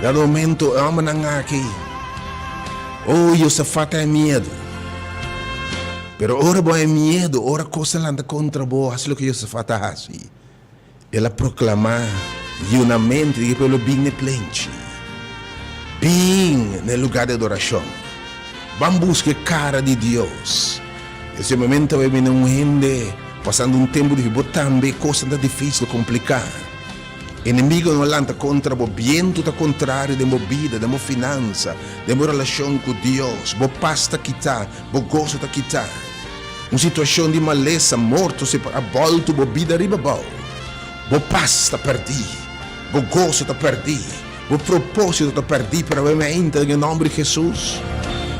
Dado momento e hombernan aki, oh Josafat a e miedu. Pero ora bo a e miedu, ora kos a lanta kontra bo, hasi loke Josafat a hasi. El a proklamá yunamentu di e pueblo bin n'e plenchi, bin n'e lugá di adorashon, ban buska e kara di Dios. Esei momento a bini un hende pasando un tempu difísil, bo tambe kosnan ta difísil, kompliká. Enemigonan a lanta kontra bo, bientu ta kontrario den bo bida, den bo finansa, den bo relashon ku Dios, bo pas ta kitá, bo goso ta kitá. Un situashon di malesa, morto si a bòltu bo bida riba bou. Bo pas ta pèrdí, bo goso ta pèrdí, bo propósito ta pèrdí, pero awe mainta den e nòmber di Hesus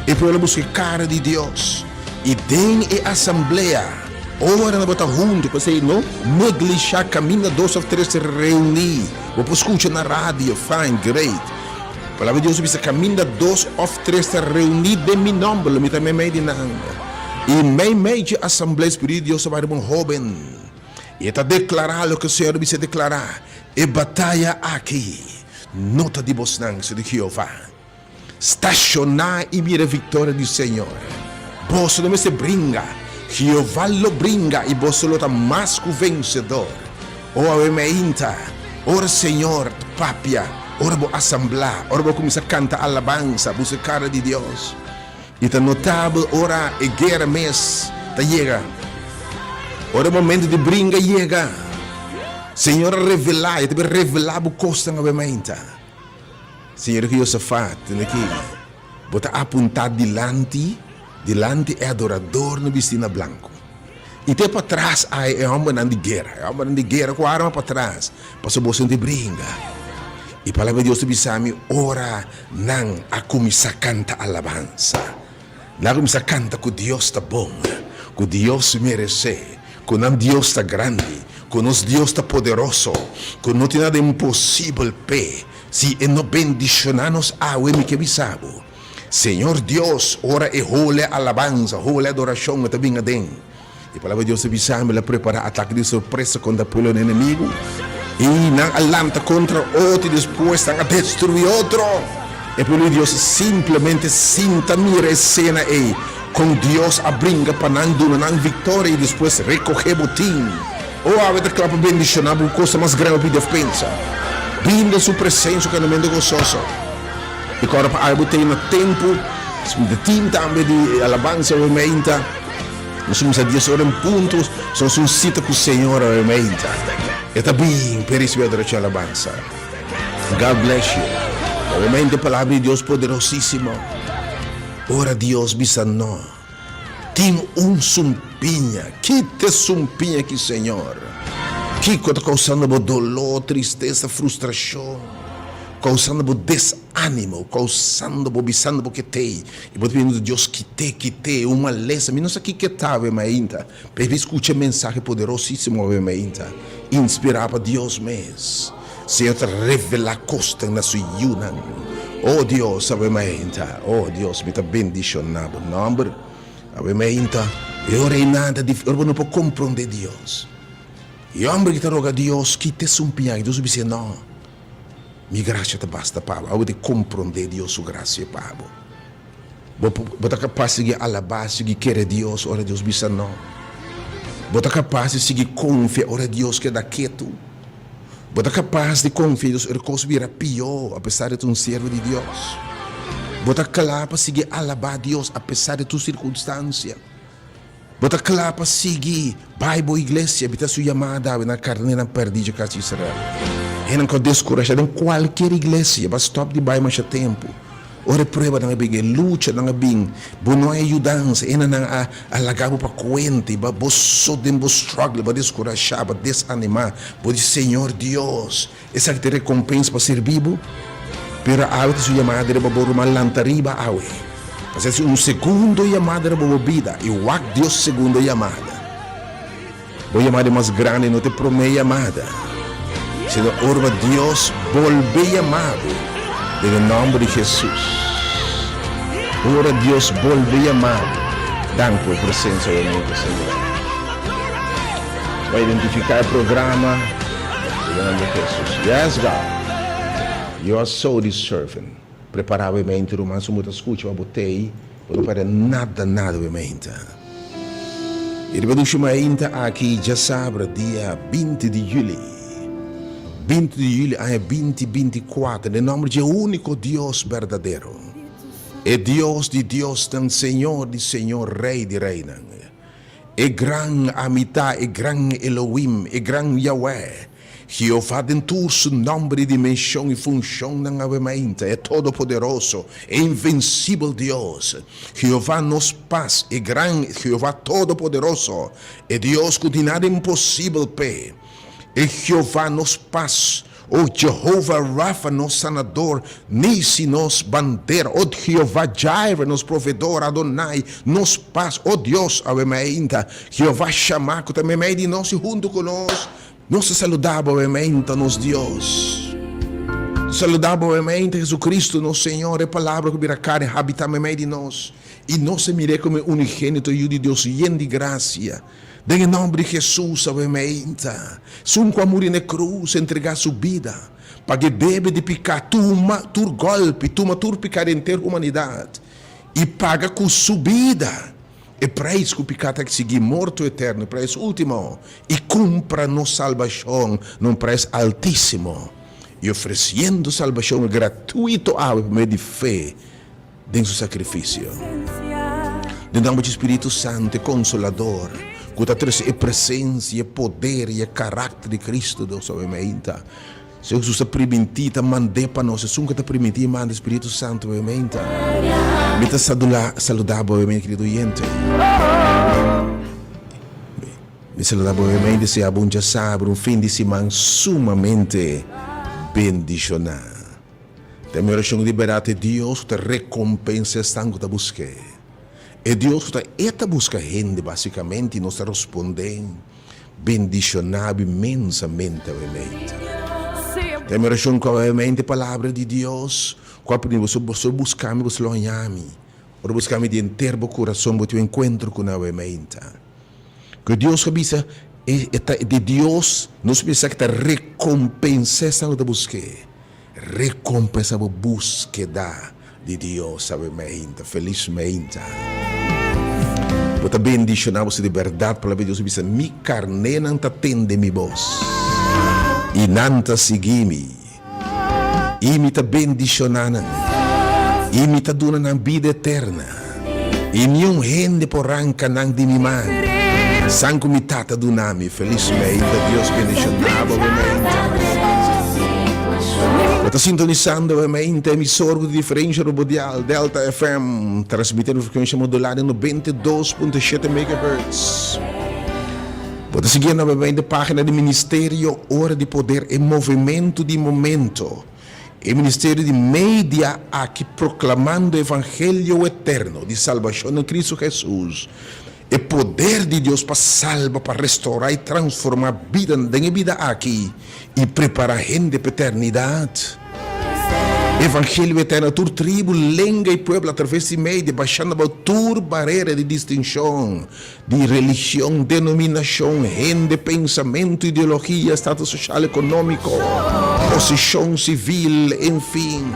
e pueblo a buska e kara di Dios i den e asamblea ora nan bo ta huntu, p'esei no neglishá kaminda dos òf tres reuní, bo por skucha na radio, fine, great. Palabra di Dios ta bisa, Kaminda dos òf tres ta reuní den mi nòmber, lo mi ta meimei di nan. I meimei dje asamblea, Spiritu di Dios ta bai riba un hóben, i e ta deklará loke Señor a bisa deklará, E bataya aki no ta di bosnan, sino di Jehová. Stashoná i mira e viktoria di Señor. Boso no mester bringa, Jehová lo bringa i boso lo ta mas ku vensedor. O awe meinta, ora Señor ta papia, ora bo asamblá, ora bo kuminsá kanta alabansa, buska kara di Dios. I ta notabel ora e guera mes ta yega, ora e momento di bringa yega, Señor a revelá, e ta bin revelá bo kosnan awe meinta. Señor ku Josafat, tende aki, bo ta apuntá dilanti, dilanti e adoradornan bistí na blanku. I te patras ai e hòmbernan di guera, e hòmbernan di guera ku arma patras, pasobra boso no tin bringa. I Palabra di Dios ta bisa mi, ora nan a kuminsá kanta alabansa, nan a kuminsá kanta ku Dios ta bon, ku Dios meresé, ku nan Dios ta grandi, ku nos Dios ta poderoso, ku no tin nada imposibel p'e. Si e no bendishoná nos awe, mi ke bisa bo, Señor Dios, ora e hole alabansa, hole adorashon ta bin aden, e Palabra di Dios ta bisa mi, El a prepará atake di sorpresa kontra pueblo di enemigu, i nan a lanta kontra otro i despues nan a destruí otro. E pueblo di Dios simplemente sinta mira e sena ei, kon Dios a bringa pa nan duna nan viktoria i despues rekohé botin. O awe ta kla pa bendishoná bo ku kosnan mas grandi bo pidi òf pensa. Bin den su presensia ku andamentu gososo. I kòrda pa algu tei na tempu di tin tambe di alabansa awe meinta. Nos kuminsá dies ora en punto, so nos un sita ku Señor awe meinta. E ta bin p'e risibí adorashon i alabansa. God bless you. Awe meinta e Palabra di Dios poderosísimo. Ora Dios bisa no, tin un sumpiña. Kita e sumpiña aki, Señor. Kiko ta kousando bo doló, tristesa, frustrashon, kousando bo desánimo, kousando bo bisando bo ke t'ei, i bo ta pidiendo Dios kit'é, kit'é, un malesa, mi no sa kiko e ta awe mainta, pero mi skucha e mensahe poderosísimo awe mainta, inspirá pa Dios mes. Señor ta revelá kosnan na su yunan. Oh Dios, awe mainta, oh Dios, mi ta bendishoná bo nòmber. Awe mainta, e ora ei nada di, ora bo no por komprondé Dios. E hòmber ki ta roga Dios, kita e sumpiña aki, Dios a bis'é, No, mi grasia ta basta pa bo. Awe bo ta komprondé Dios su grasia pa bo. Bo, bo ta kapas sigui alabá, sigui kere Dios ora Dios bisa no. Bo ta kapas di sigui konfia ora Dios keda ketu. Bo ta kapas di konfia Dios ora kos bira pió, apesar di ta un siervo di Dios. Bo ta kla pa sigui alabá Dios apesar di tur sirkunstansia. Bo ta kla pa sigui bai bo iglesia, bita su yamada awe na karnénan pèrdí dje kas di Israel. Hennan ku a deskurashá den kualkier iglesia, bo a stòp di bai masha tempu. Ora e pruebanan a bin, e luchanan a bin, bo no a yudansa, hendenan a a laga bo pa kuenta i bo so den bo struggle, bo a deskurashá, bo a desanimá, bo di, Señor Dios, Esaki ta e rekompensa pa sirbi bo? Pero awe ta su yamada riba bo ruman lanta riba awe. Pasobra si un segundo yamada riba bo bida i wak Dios su segundo yamada. Bo yamada e mas grandi no ta e promé yamada, sino ora bo Dios bolbe yama bo den e nòmber di Jesus. Ora Dios bolbe yama bo, danki pa bo presensia awe mainta, Señor. Bo a identifiká e programa. Den nomber di Jesus. Yes God. You are so deserving. Prepara bo mente ruman su bo ta scucha pa bo tey bo no perde nada nada bo mente. Y riba dushi mainta aki djasabra dia 20 di juli 20 di juli aña 2024 den nomber dje unico Dios berdadero e Dios di diosnan Señor di señor Rey di reynan. E gran Amitá, e gran Elohim, e gran Yahweh, Jehová den tur su nòmber i dimenshon i funshonnan awe mainta, e Todopoderoso, e invensibel Dios, Jehová nos pas, e gran Jehová Todopoderoso, e Dios ku tin nada imposibel p'e, e Jehová nos pas, O Jehová Rafa, nos Sanador, Nisi, nos Bandera, O Jehová Jireh, nos Provedor, Adonai, nos Pas, O Dios, awe mainta, Jehová Shammah, ku ta meimei di nos i huntu ku nos, nos ta saludá bo awe mainta, nos Dios. Nos ta saludá bo awe mainta, Jesucristo, nos Señor, e Palabra ku bira karni, habitá meimei di nos, i nos a mir'é komo e Unigénito Yu di Dios, yen di grasia. Den e nòmber di Hesus awe meinta, esun ku a muri na e krus, entregá su bida pa ke debe di piká, tuma tur gòlpi, tuma tur piká di henter humanidat i paga ku su bida e preis ku piká ta eksigí, morto eterno, e preis último, i kumpra nos salbashon na un preis altísimo i ofresiendo salbashon gratuito awe pa medio di fe. Den su sakrifisio. Den nomber di Spiritu Santu, e Konsolador, ku ta trese e presensia, e poder i e karakter di Kristu Dios awe meinta. Señor Jesus ta primintí, ta mand'é pa nos. Esun ku ta primintí i manda e Spiritu Santu awe meinta. Mi ta saludá bo awe meinta, kerido oyente. Mi saluda bo awe meinta i desea bo un djasabra, un fin di siman sumamente bendishoná. Ta mi orashon di bèrdat e Dios ku ta rekompensa esnan ku ta busk'é. E Dios ku ta e ta buska hende básikamente i nos ta rospondé bendishoná bo inmensamente awemente. Ta mi orashon ku awemente e palabra di Dios ku a pidi boso, boso buska mi, boso lo haña mi. Ora buska mi di henter bo kurason bo tin un enkuentro ku nan awemente. Ku e Dios ku a bisa e ta di Dios nos bisa ku ta rekompensa esnan ku ta busk'é. Recompensa bo buskeda di Dios awe meinta. Feliz meinta. Bo ta bendiciona bo si di berdad palabra di Dios a bisa, Mi carnenan ta tende mi bos, y nan ta sigui mi, y mi ta bendiciona nan, y mi ta duna nan bida eterna, I niun hende por ranka nan di mi man. San ku mi Tata duna mi. Felis meinta. Dios bendishoná bo awe meinta. Bo ta sintonisando awe meinta emisor ku diferensha riba dial Delta FM, transmitiendo frekuensha modulá den 92.7 megahertz. Bo ta siguiendo awe meinta página di Ministerio Ora di Poder, e movementu di momento. E ministerio di media aki proklamando evangelio eterno di salbashon den Kristu Hesus, e poder di Dios pa salba, pa restourá i transformá bidanan den e bida aki i prepará hende pa eternidat. Evangelio eterno a tur tribu, lenga i pueblo atraves di media, bashando abou tur barera di distinshon di religion, denominashon, hende, pensamentu, ideologia, status soshal, ekonómiko, posishon sivil, enfin,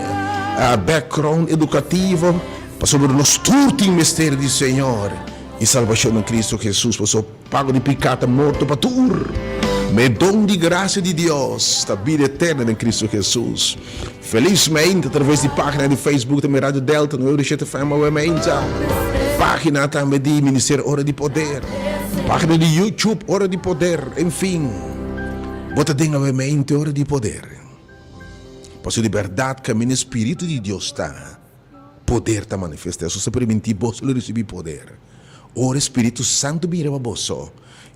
background edukativo, pasobra nos tur tin mester di Señor i salbashon den Kristu Hesus, pasobra pago di piká ta morto pa tur, ma e don di grasia di Dios ta bida eterno den Kristu Hesus. Feliz meinta atraves di pagina di Facebook tambe Radio Delta 97 FM awe meinta. Pagina tambe di Ministerio Ora di Poder. Pagina di YouTube Ora di Poder. En fin, bo ta den awe meinta Ora di Poder. Pasobra di berdad caminda e Spiritu di Dios ta. Poder ta manifestá. Hesus a primintí, Boso lo risibí poder ora e Spiritu Santu bin riba boso,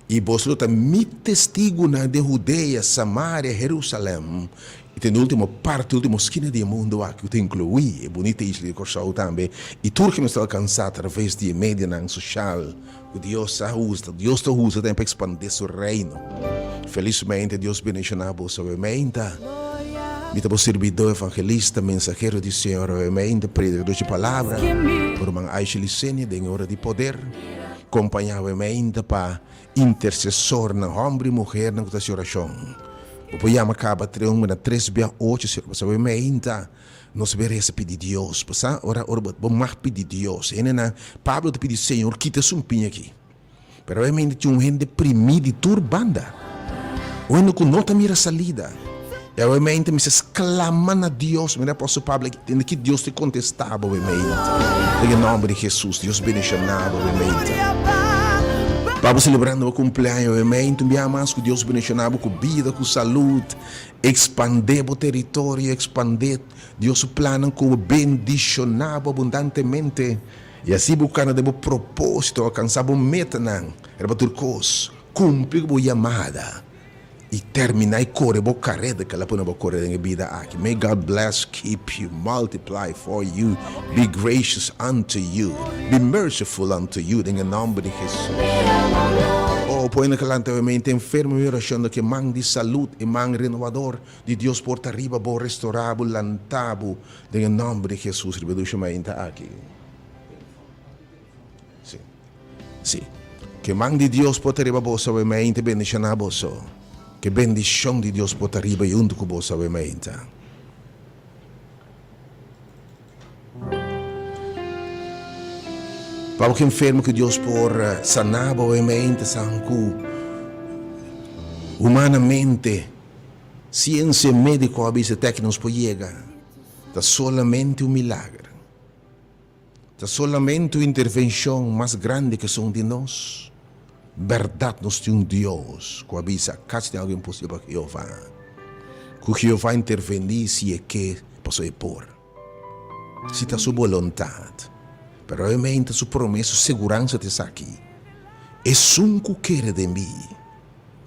i boso lo ta mi testigunan den Hudea, Samaria, Herusalèm, i te na último parti, último skina di e mundu aki, ku ta inkluí e bunita isla di Kòrsou tambe, i tur ke nos ta alkansá atraves di e medianan soshal ku Dios a usa, Dios ta usa tambe pa ekspandé su Reino. Felismente Dios bendishoná boso awemente. Mi ta bo sirbidó, evangelista, mensahero di Señor awemente, predikador dje Palabra, bo ruman Aisha Licenia den e ora di poder, kompañá awemente pa intersesornan, hòmber i muhernan ku ta hasi orashon. Bo por yama kaba treun na tres bia ocho, si bo sa awemente. Nos be resa pidi Dios, bo sa, ora ora bo bo mag pidi Dios. Hendenan, Pablo ta pidi Señor kita e sumpiña aki. Pero obviamente tin un hende primí di tur banda. Un hende ku no ta mira salida. I obviamente mester sklama na Dios. Mira apòstel Pablo aki, tende ki Dios ta kontestá bo obviamente. Den e nòmber di Hesus, Dios bendishoná bo obviamente. Pa bo selebrando bo kumpleaño obviamente, un biaha mas ku Dios bendishoná bo ku bida, ku salud. Expandé bo teritorio, expandé Dios su plannan ku bo bendishoná bo abundantemente i así bo kana den bo propósito, alkansá bo metanan riba tur kos, kumpli ku bo yamada i terminá i kore bo kareda ku El a pone bo kore den e bida aki. May God bless, keep you, multiply for you, be gracious unto you, be merciful unto you den e nòmber di Hesus. Oh, pone na kalanta e mente enfermo mi orashon ta ku e man di salud, e man renovador di Dios por ta riba bo, restorá bo, lantá bo den e nòmber di Hesus riba e dushi mainta aki. Sí. Sí. Ku e man di Dios por ta riba boso awe mainta i bendishoná boso. Ku e bendishon di Dios por ta riba i huntu ku boso awe mainta. Pa bo ki enfermo ku Dios por saná bo e mente san ku humanamente siensia médiko a bisa te aki nos por yega ta solamente un milager. Ta solamente un intervenshon mas grandi ku esun di nos. Bèrdat nos tin un Dios ku a bisa, Kasi tin algu imposibel pa Jehová. Ku Jehová intervení si e ke, pasobra e por. Si ta su boluntat. Pero obviamente su promesa, su seguransa ta esaki, Esun ku kere den mi,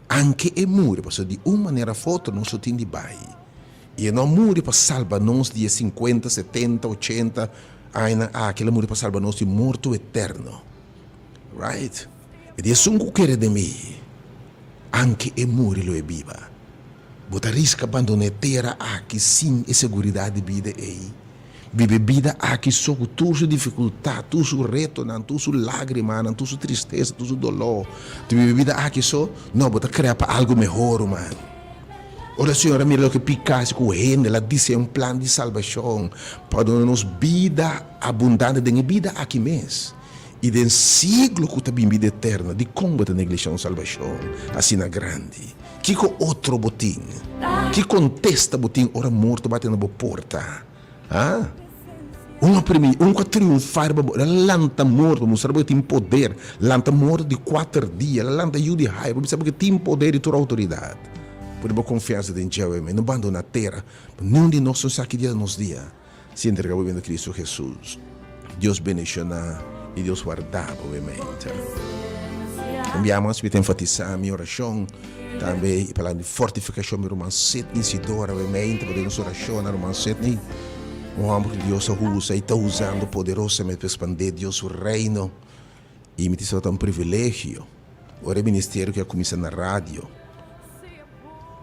anke e muri, pasobra di un manera of otro nos lo tin di bai. I e no a muri pa salba nos di e sinkuenta, setenta, ochenta añanan aki, el a muri pa salba nos di morto eterno. Right? E di esun ku kere den mi, anke e muri lo e biba. Bo ta riska bandona e tera aki sin e seguridat di bida ei? Biba e bida aki so ku tur su difikultat, tur su retonan, tur su lagrimanan, tur su tristesa, tur su doló. Ta biba e bida aki so? No, bo ta krea pa algu mehor, ruman. Ora Señor a mira loke piká hasi ku hende, el a diseña un plan di salbashon pa duna nos bida abundante den e bida aki mes i den siglo ku ta bin bida eterno. Dikon bo ta neglishá un salbashon asina grandi? Kiko otro bo tin? Ki kontesta bo tin ora morto bati na bo porta? Ha? Un a primi, un ku a triunfá riba bo. El a lanta morto, mustra bo ke tin poder. Lanta morto di kuater dia. El a lanta yu di Jairo pa bisa bo ke tin poder i tur outoridat. Pone bo konfiansa den Jehová, i no bandoná tera. Niun di nos no sa ki dia ta nos dia. Si entrega bo bida na Cristo Jesus. Dios bendiciona y Dios warda bo obviamente. Un bia mas mi ta enfatisa mi oracion tambe y palabra di fortificacion mi ruman Sidney Sidora obviamente pa den nos oracion na ruman Sidney. Un homber cu Dios a usa y ta usando poderosamente pa expande Dios su reino y mi ta bisa ta un privilegio ora e ministerio cu a cuminsa na radio.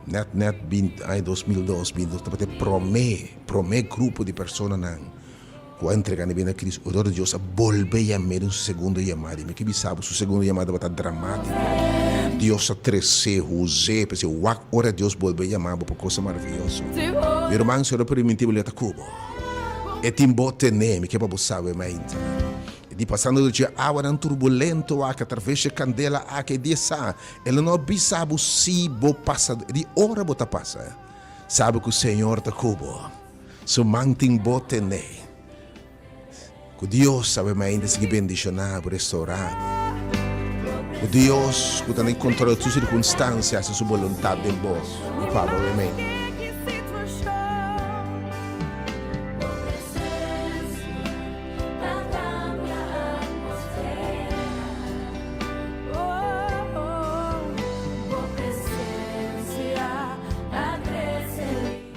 Net net binti aña 2002 binti nos tabata e prome prome grupo di personanan ku a entrega nan bida na Cristo ora Dios a bolbe yam'é den su segundo yamada i mi ke bisa bo su segundo yamada tabata dramatiko Dios a tres'é huz'é p'esei wak ora Dios bolbe yama bo pa cosa maraviyoso mi ruman si ora permiti bo leta ku bo e tin bo tene mi ke pa bo sabe mainta e di pasando dor dje awanan turbulento aki atraves dje kandela aki e di esa El no a bisa bo si bo pasa di ora bo ta pasa. Sabi ku Señor ta ku bo. Su man tin bo tene. Ku Dios sabi mainta sigui bendishoná bo, restourá bo. Ku Dios ku ta na kontrol di tur sirkunstansia hasi su boluntat den bo i pa bo. Amén.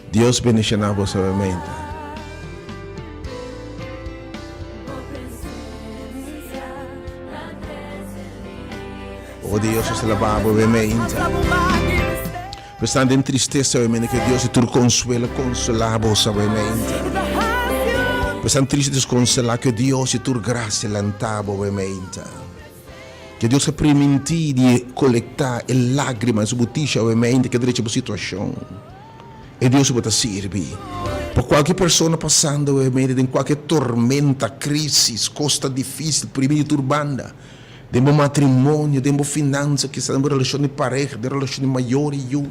Dios bendiciona bo suavemente. Oh Dios, nos alaba bo obviamente. Pesando den tristesa obviamente que Dios di tur consuelo consola bo obviamente. Pesando triste desconsola que Dios di tur gracia lanta bo obviamente. Ke Dios a primintí di kolektá e lágrima den su butisha obviamente ke drecha bo situashon. E Dios ku bo ta sirbi. Pa kualke persona pasando obviamente den kualke tormenta, krísis, kos ta difísil, primi di tur banda, den bo matrimonio, den bo finansa, kisas den bo relashon di pareha, den relashon di mayor i yu.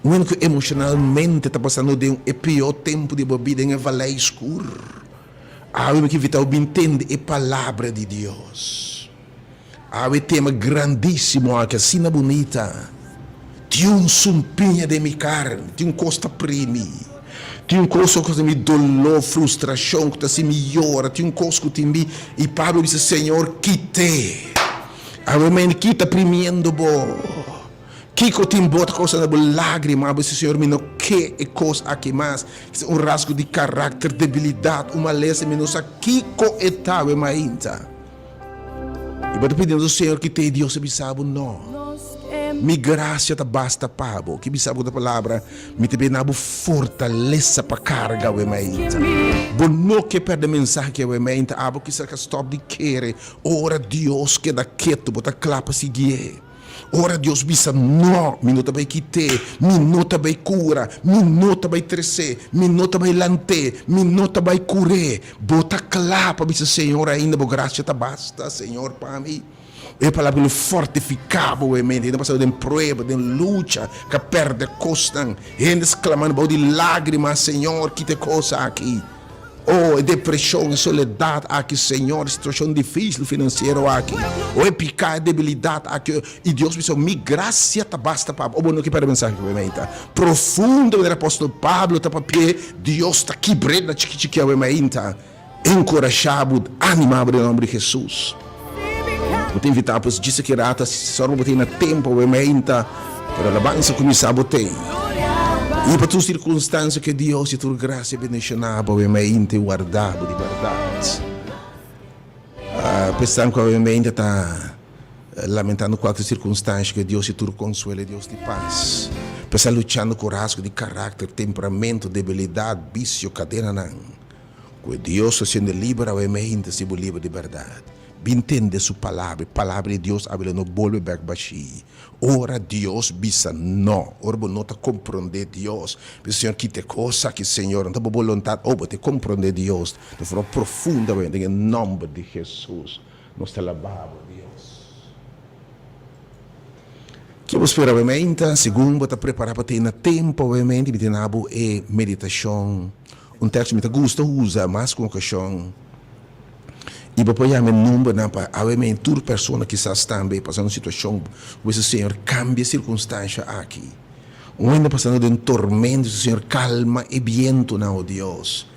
Un hende ku emoshonalmente ta pasando den e pió tempu di bo bida, den e valei skur. Awe mi ke invitá bo bin tende e Palabra di Dios. Awe e tema grandísimo aki, asina bunita. Tin un sumpiña den mi karni, tin un kos ta primi, tin un kos ku ta mi doló, frustrashon, ku ta hasi mi yora, tin un kos ku tin mi. I Pablo bisa, Señor, kit'é. Awe mi kita primiendo bo. Kiko tin bo ta kousa na bo lágrima? Bo bisa, Señor, mi no ke e kos aki mas. Kisa un rasgo di karakter, debilidat, un malesa, mi no sa kiko e ta awe mainta. I bo ta pidiendo, Señor, kit'é? I Dios a bisa bo, No. Mi grasia ta basta pa bo. Ki bisa bo ku ta palabra, Mi ta bina bo fortalesa pa karga awe mainta. Bo no ke pèrdè mensahe aki awe mainta. Abo kisa ka stòp di kere. Ora Dios keda ketu, bo ta kla pa siguié. Ora Dios bisa, No, mi no ta bai kit'é, mi no ta bai kura, mi no ta bai tres'é, mi no ta bai lant'é, mi no ta bai kur'é, bo ta kla pa bisa, Señor, ainda bo grasia ta basta, Señor, pa mi. E palabra lo fortifiká bo e mente. Hende pasando den prueba, den lucha, ka pèrdè kosnan. Hende sklamando bou di lágrima, Señor, kita e kos aki. Oh, e depresion, e soledad aki, Señor, e situacion dificil financiero aki, oh, e pica, e debilidad aki, y Dios bisa, mi gracia ta basta pa bo. Oh, bo no ke perde mensahe ku mi mainta. Profundo manera apostol Pablo ta papia, Dios ta kibr'é na chiki chiki awe mainta. Encorasha bo, anima bo den nomber di Jesus. Bo ta invita pues djis aki rato, si bo tin na tempo awe mainta, pero alabansa cuminsa bo tei. I pa tur sirkunstansia ke Dios di tur grasia bendishoná bo awe mainta i warda bo di bèrdat. Pa esnan ku awe mainta ta lamentando kualke sirkunstansia ke Dios di tur konsuelo i Dios di pas. Pa esnan luchando ku rasgo di karakter, temperamento, debilidat, bisio, kadenanan. Ku e Dios ta siendo liber awe mainta si bo liber di bèrdat. Bin tende su palabra, e palabra di Dios awe lo no bolbe bèk bashí. Ora Dios bisa no, ora bo no ta komprondé Dios, bisa Señor kita e kos aki Señor, no ta bo boluntat, oh bo ta komprondé Dios den forma profundamente den e nòmber di Hesus nos ta alabá bo Dios. Ke bo spera obviamente, segun bo ta prepará pa tene tempu obviamente mi ta duna bo e meditashon. Un teksto mi ta gusta usa mas ku okashon. I bo por yama e numbernan pa awe mei tur persona kisas tambe pasa un situashon ku bisa Señor kambia e sirkunstansha aki. Un hende pasando den tormento bisa Señor kalma e bientunan o Dios.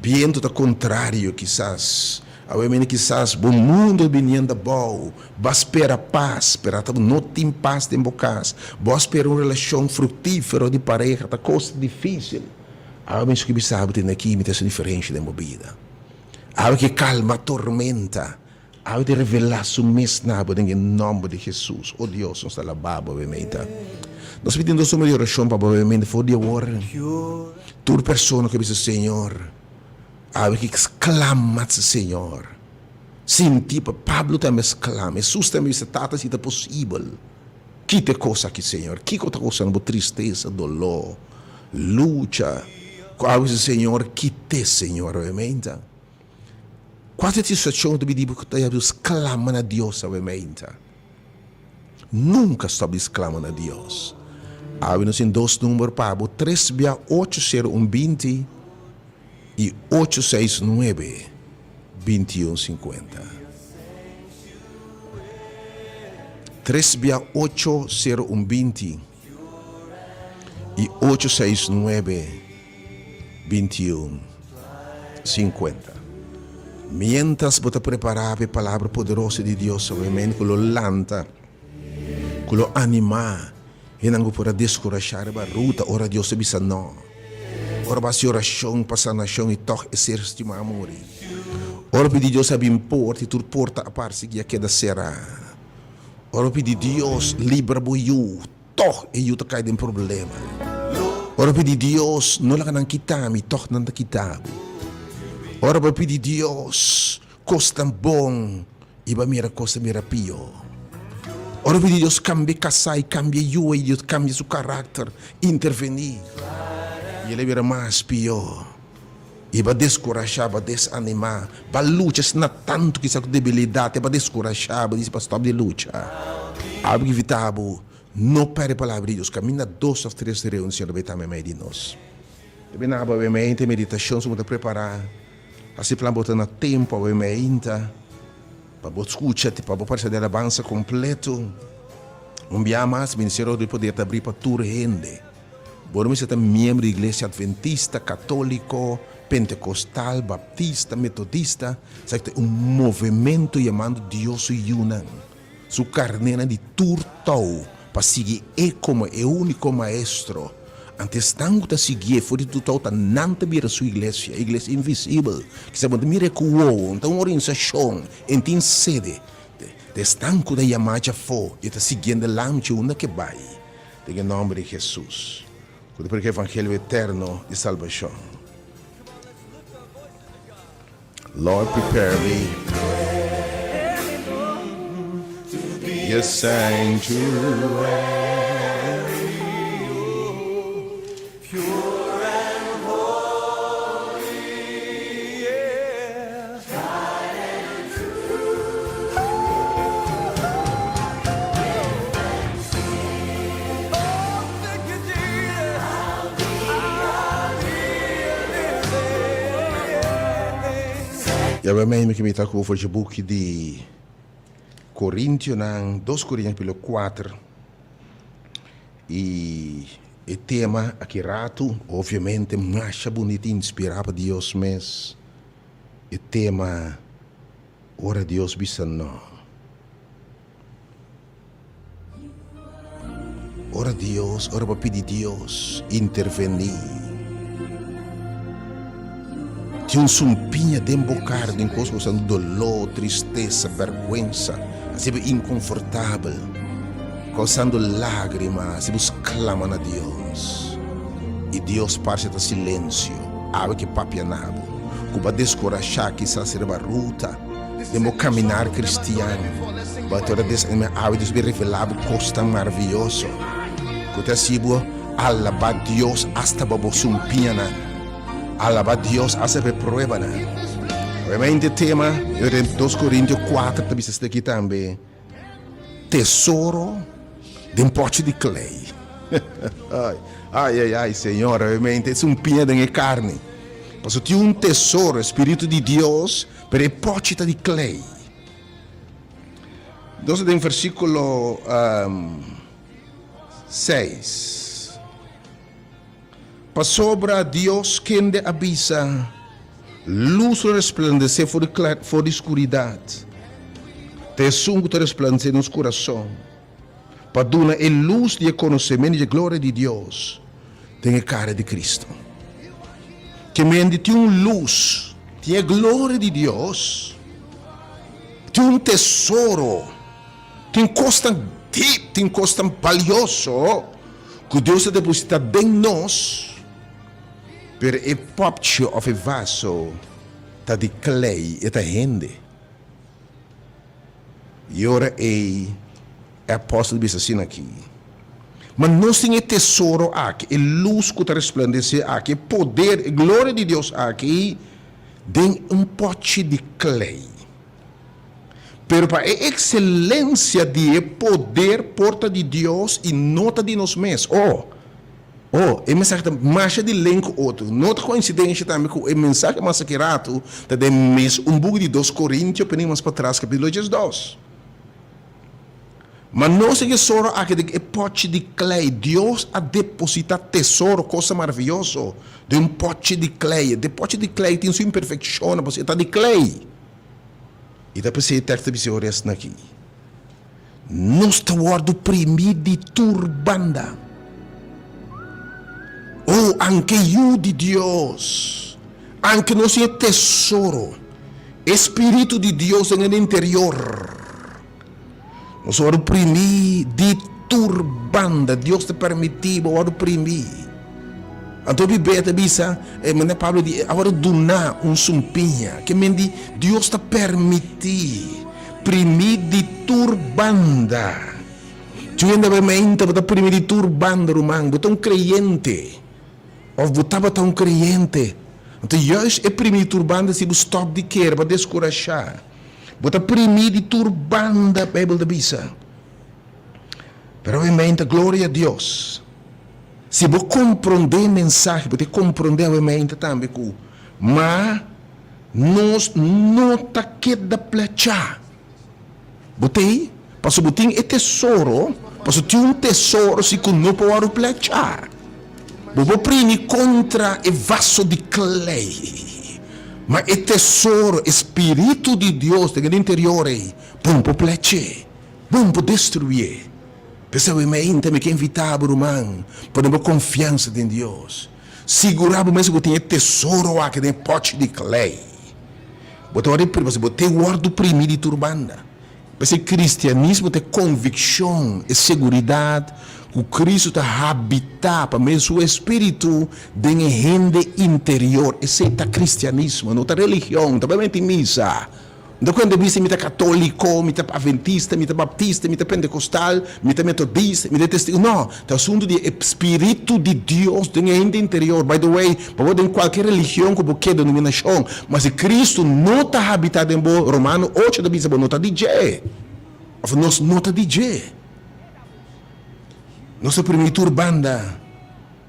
Bientu ta kontrario kisas. Awe mei kisas bo mundu ta biniendo abou. Bo a spera pas pero ata bo no tin pas den bo kas. Bo a spera un relashon fruktifero di pareha ta kos difisil. Awe mei su ke bisa bo tende aki mi ta hasi un diferensha den bo bida. Awe ke kalma tormenta. Awe ta revelá su mes na bo den e nòmber di Hesus. O Dios, nos ta alabá bo awe-meinta. Nos pidi nos homber di orashon pa bo awe-meinta for di awor. Tur persona ku a bisa, Señor, awe ke sklama ta Señor. Sinti pa Pablo tambe a sklama. Hesus tambe a bisa, Tata, si ta posibel, kita e kos aki, Señor. Kiko ta kosando bo tristesa, doló, lucha? Ku awe bisa, Señor, kit'é, Señor, awe-meinta. Kua ta e situashon ku ta bini bo ku ta yaba sklama na Dios awe meinta? Nunka stòp di sklama na Dios. Awe nos tin dos number pa bo, tres bia ocho sero un binti i ocho seis nuebe binti un sinkuenta. Tres bia ocho sero un binti i ocho seis nuebe 21, 50. Miéntras bo ta prepará pa e Palabra poderoso di Dios obviamente ku lo lanta, ku lo animá hendenan ku por a deskurashá riba ruta ora Dios ta bisa nò. Ora bo hasi orashon pa sanashon i tòg e ser stimá a muri. Ora bo pidi Dios a bin porta i tur porta a parse ku ya keda será. Ora bo pidi Dios libra bo yu. Tòg e yu ta kai den problema. Ora pidi Dios, no laga nan kita mi, tòg nan ta kita bo. Ora bo pidi Dios kosnan bon, i bo a mira kos ta bira pió. Ora bo pidi Dios kambia e kasá i kambia e yu, i Dios kambia su karakter, intervení, i el a bira mas pió. I bo a deskurashá, bo a desanimá, bo a lucha asina tantu kisas ku debilidat e bo a deskurashá, bo disi pa stòp di lucha. Algu ki invitá bo, no pèrdè palabra di Dios. Kaminda dos òf tres reuni, Señor ta bai tambe mei di nos. Ta bini abo awe meinta e meditashon, so bo ta prepará. Hasi plan bo ta na tempu awe meinta pa bo skucha, pa bo partisipá den alabansa kompleto. Un bia mas, Ministerio di Poder ta abrí pa tur hende. Bo no mester ta miembro di iglesia adventista, católico, pentecostal, baptista, metodista. Esaki ta un movemento yamando Dios su yunan, su carnénan di tur tou pa sigui E como e unico Maestro. Anto esnan cu ta siguié for di tur tou ta nan ta bira su iglesia, e iglesia invisibel. Kisa bo no ta mira e cu wowo, no ta un organisacion, e no tin sede. Ta esnan cu ta yamá djafó i ta siguiendo e Lamchi unda ke bai. Den e nomber di Hesus, ku ta prediká evangelio eterno di salbashon. Lord prepare me to be a sanctuary. Ya bo mei mi ke mi ta ku for dje buki di Korintionan, dos Korintionan kapitulo kuater. I e tema aki ratu, obviamente masha bunita i inspirá pa Dios mes, e tema Ora Dios Bisa No. Ora Dios, ora bo pidi Dios intervení. Tin un sumpiña den bo kara den kos ku san doló, tristesa, bèrgwensa, hasi bo inkonfortabel, kousando lágrima, hasi bo sklama na Dios. I Dios parse ta silensio, awe ke papia na bo, ku bo a deskurashá kisas riba ruta den bo kaminar kristian. Bo a tora desanimá, awe Dios bin revelá bo kosnan maravioso ku ta hasi bo alabá Dios asta pa bo sumpiñanan. Alabá Dios asta pa e pruebanan. Obviamente e tema den dos Korintio kuater ta bisa esaki tambe, Tesoro den pòchi di klei. Ai, ai, ai, Señor, obviamente e sumpiña den e karni. Pasobra tin un tesoro, e Spiritu di Dios, pero e pòchi ta di klei. Nos ta den versíkulo seis. Pasobra Dios kende a bisa, Lus lo resplandesé for di for di skuridat, ta esun ku ta resplandesé nos kurason, pa duna e lus di e konosementu di e gloria di Dios den e kara di Kristu. Ke mende tin un lus, tin e gloria di Dios, tin un tesoro, tin kosnan dip, tin kosnan balioso ku Dios a depositá den nos, pero e pòpchi òf e vaso ta di klei, e ta hende. I ora ei e apòstel bisa asina aki, Ma nos tin e tesoro aki, e lus ku ta resplandesé aki, e poder, e gloria di Dios aki, den un pòchi di klei. Pero pa e ekselensia di e poder por ta di Dios i no ta di nos mes. Oh! Oh, e mensahe ta masha di len ku otro. No ta koinsidensia tambe ku e mensahe mas aki ratu ta den mes un buki di Dos Korintio, p'e mas patras, kapitulo diesdos. Ma nos e tesoro aki den e pòchi di klei. Dios a depositá tesoro, kosa maravioso, den un pòchi di klei. E pòchi di klei tin su imperfekshonnan, pasobra e ta di klei. I ta p'esei e teksto ta bisa ora esnan aki, Nos ta wòrdu primí di tur banda. O, anke yu di Dios, anke nos tin e tesoro, e Spiritu di Dios den e interior, nos a wòrdu primí di tur banda. Dios ta permití bo wòrdu primí. Anto Biblia ta bisa, e manera Pablo di, a wòrdu duná un sumpiña, ke men di Dios ta permití, primí di tur banda. Cu hende bai meinta bo ta primí di tur banda, ruman, bo ta un kreyente, òf bo tabata un kreyente. Anto juist e primí di tur banda si bo stòp di kere, bo a deskurashá. Bo ta primí di tur banda, Beibel ta bisa. Pero awe meinta, gloria a Dios. Si bo komprondé e mensahe, bo ta komprondé awe mainta tambe ku ma nos no ta keda plechá. Bo ta ei? Pasobra bo tin e tesoro, pasobra tin un tesoro si ku no por wòrdu plechá. Bo por primi kontra e vaso di klei, ma e tesoro, e spiritu di Dios den e interior ei, bo no por plech'é, bo no por destruié. P'esei awe mainta mi ke invitá bo, ruman, pone bo konfiansa den Dios. Sigurá bo mes ku bo tin e tesoro aki den e pòchi di klei. Bo ta wòrdu primi, pasobra bo te wòrdu primí di tur banda. P'esei kristianismo ta e konvikshon, e seguridat ku Kristu ta habitá pa medio di su espíritu den e hende interior. Esei ta kristianismo, no ta religion, no ta bai menti misa. Mi ta cuenta bisa mi ta catolico, mi ta adventista, mi ta baptista, mi ta pentecostal, mi ta metodista, mi ta testigo. No, ta asunto di e spiritu di Dios den e hende interior. By the way, pa bo den cualkier religion cu bo ke, denominacion, ma si Cristo no ta habita den bo, Romano ocho ta bisa bo no ta di dje. Of nos no ta di dje. Nos ta primi tur banda.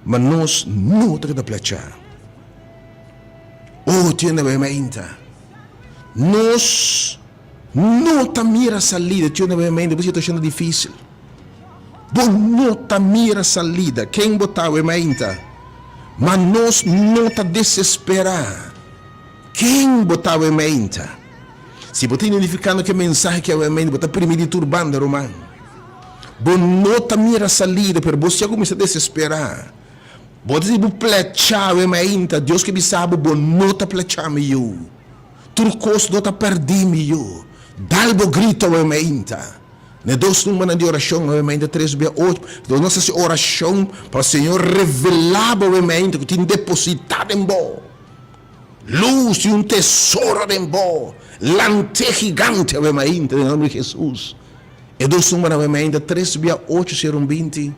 Ma nos no ta keda plachá. O tienda bai mainta, nos no ta mira salida. Tienda bai mainta, bo situashon ta difísil. Bo no ta mira salida. Ken bo ta awe mainta? Ma nos no ta desesperá. Ken bo ta awe mainta? Si bo ta identifikando ku e mensahe ki awe mainta, bo ta primi di tur banda, ruman. Bo no ta mira salida, pero bo si a kuminsá desesperá. Bo ta di bo plechá awe mainta, Dios ke bisa bo, bo no ta plechá mi yu. Tur kos no ta pèrdí mi yu. Dal bo grito awe mainta. Na e dos numbernan di orashon awe mainta, tres bia ocho, nos hasi orashon pa Señor revelá bo awe mainta ku tin depositá den bo lus i un tesoro den bo. Lant'é gigante awe mainta den nomber di Hesus. E dos numbernan awe mainta, tres bia ocho sero un 20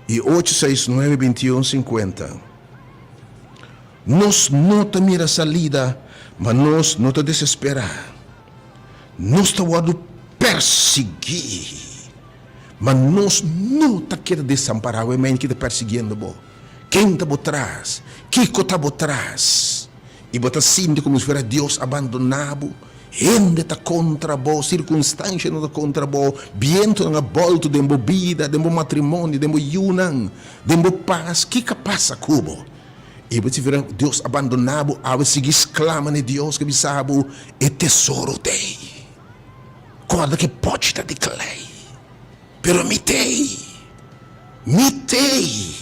i ocho seis nuebe 21 50. Nos no ta mira salida, ma nos no ta desesperá. Nos ta wòrdu persiguí, ma nos no ta keda desampará. Awe mainta ki ta persiguiendo bo? Ken ta bo tras? Kiko ta bo tras? I bo ta sinti komo si fuera Dios a bandoná bo? Hende ta kontra bo, sirkunstanshanan ta kontra bo, bientunan a bòltu den bo bida, den bo matrimonio, den bo yunan, den bo pas. Kiko a pasa ku bo? I bo ta sinti fuera Dios a bandoná bo? Awe sigui sklama na e Dios ku a bisa bo, E tesoro t'ei. Kòrda ku e pòchi ta di klei. Pero mi t'ei. Mi t'ei.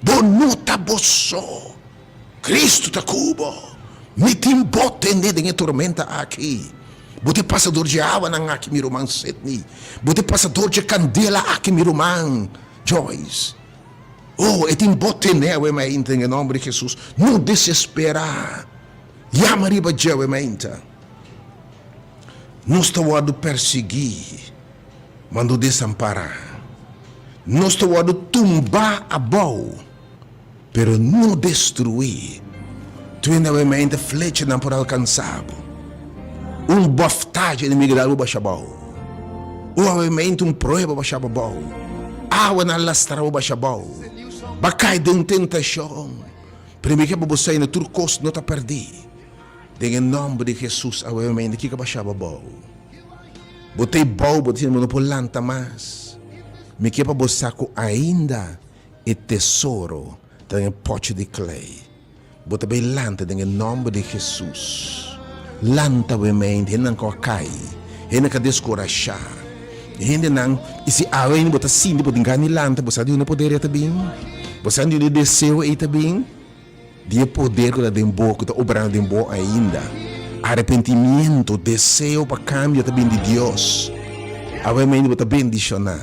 Bo no ta bo so. Cristo ta cu bo. Mi tin bo tende den e tormenta aki. Bo ta e pasador dje awanan aki, mi ruman Sidney. Bo ta e pasador dje candela aki, mi ruman Joyce. Oh, e tin bo tene awe mainta den e nomber di Jesus. No desespera. Yama riba dje awe mainta. Nos ta wordo persigui, ma no desampara. Nos ta wordo tumba abou. Pero no destruí. Twende awe mente flechanan por alkansá bo. Un bòfta dje enemigu dal bo basha bou. Un awe mente un prueba basha bo bou. Awanan lastra bo basha bou. Bo a kai den un tentashon. Pero mi ke pa bo sa na tur kos no ta pèrdí. Den e nòmber di Hesus awe mente kiko a basha bo bou? Bo ta ei bou bo ta sinti bo no por lanta mas. Mi ke pa bo sa ku ainda E tesoro ta den e pochi di klei. Bo ta bay lanta den e nomber di Jesus. Lanta bo e mente, hendenan ku a kai, hendenan ku a deskurashá, hendenan, i si awe ainda bo ta sinti bo tin gana di lanta, bo sa di unda e poder ei ta bin? Bo sa di unda e deseo ei ta bin? Di e poder ku ta den bo, ku ta obrando den bo ainda. Arepentimiento, deseo pa kambio ta bin di Dios. Awe mainta bo ta bendishoná.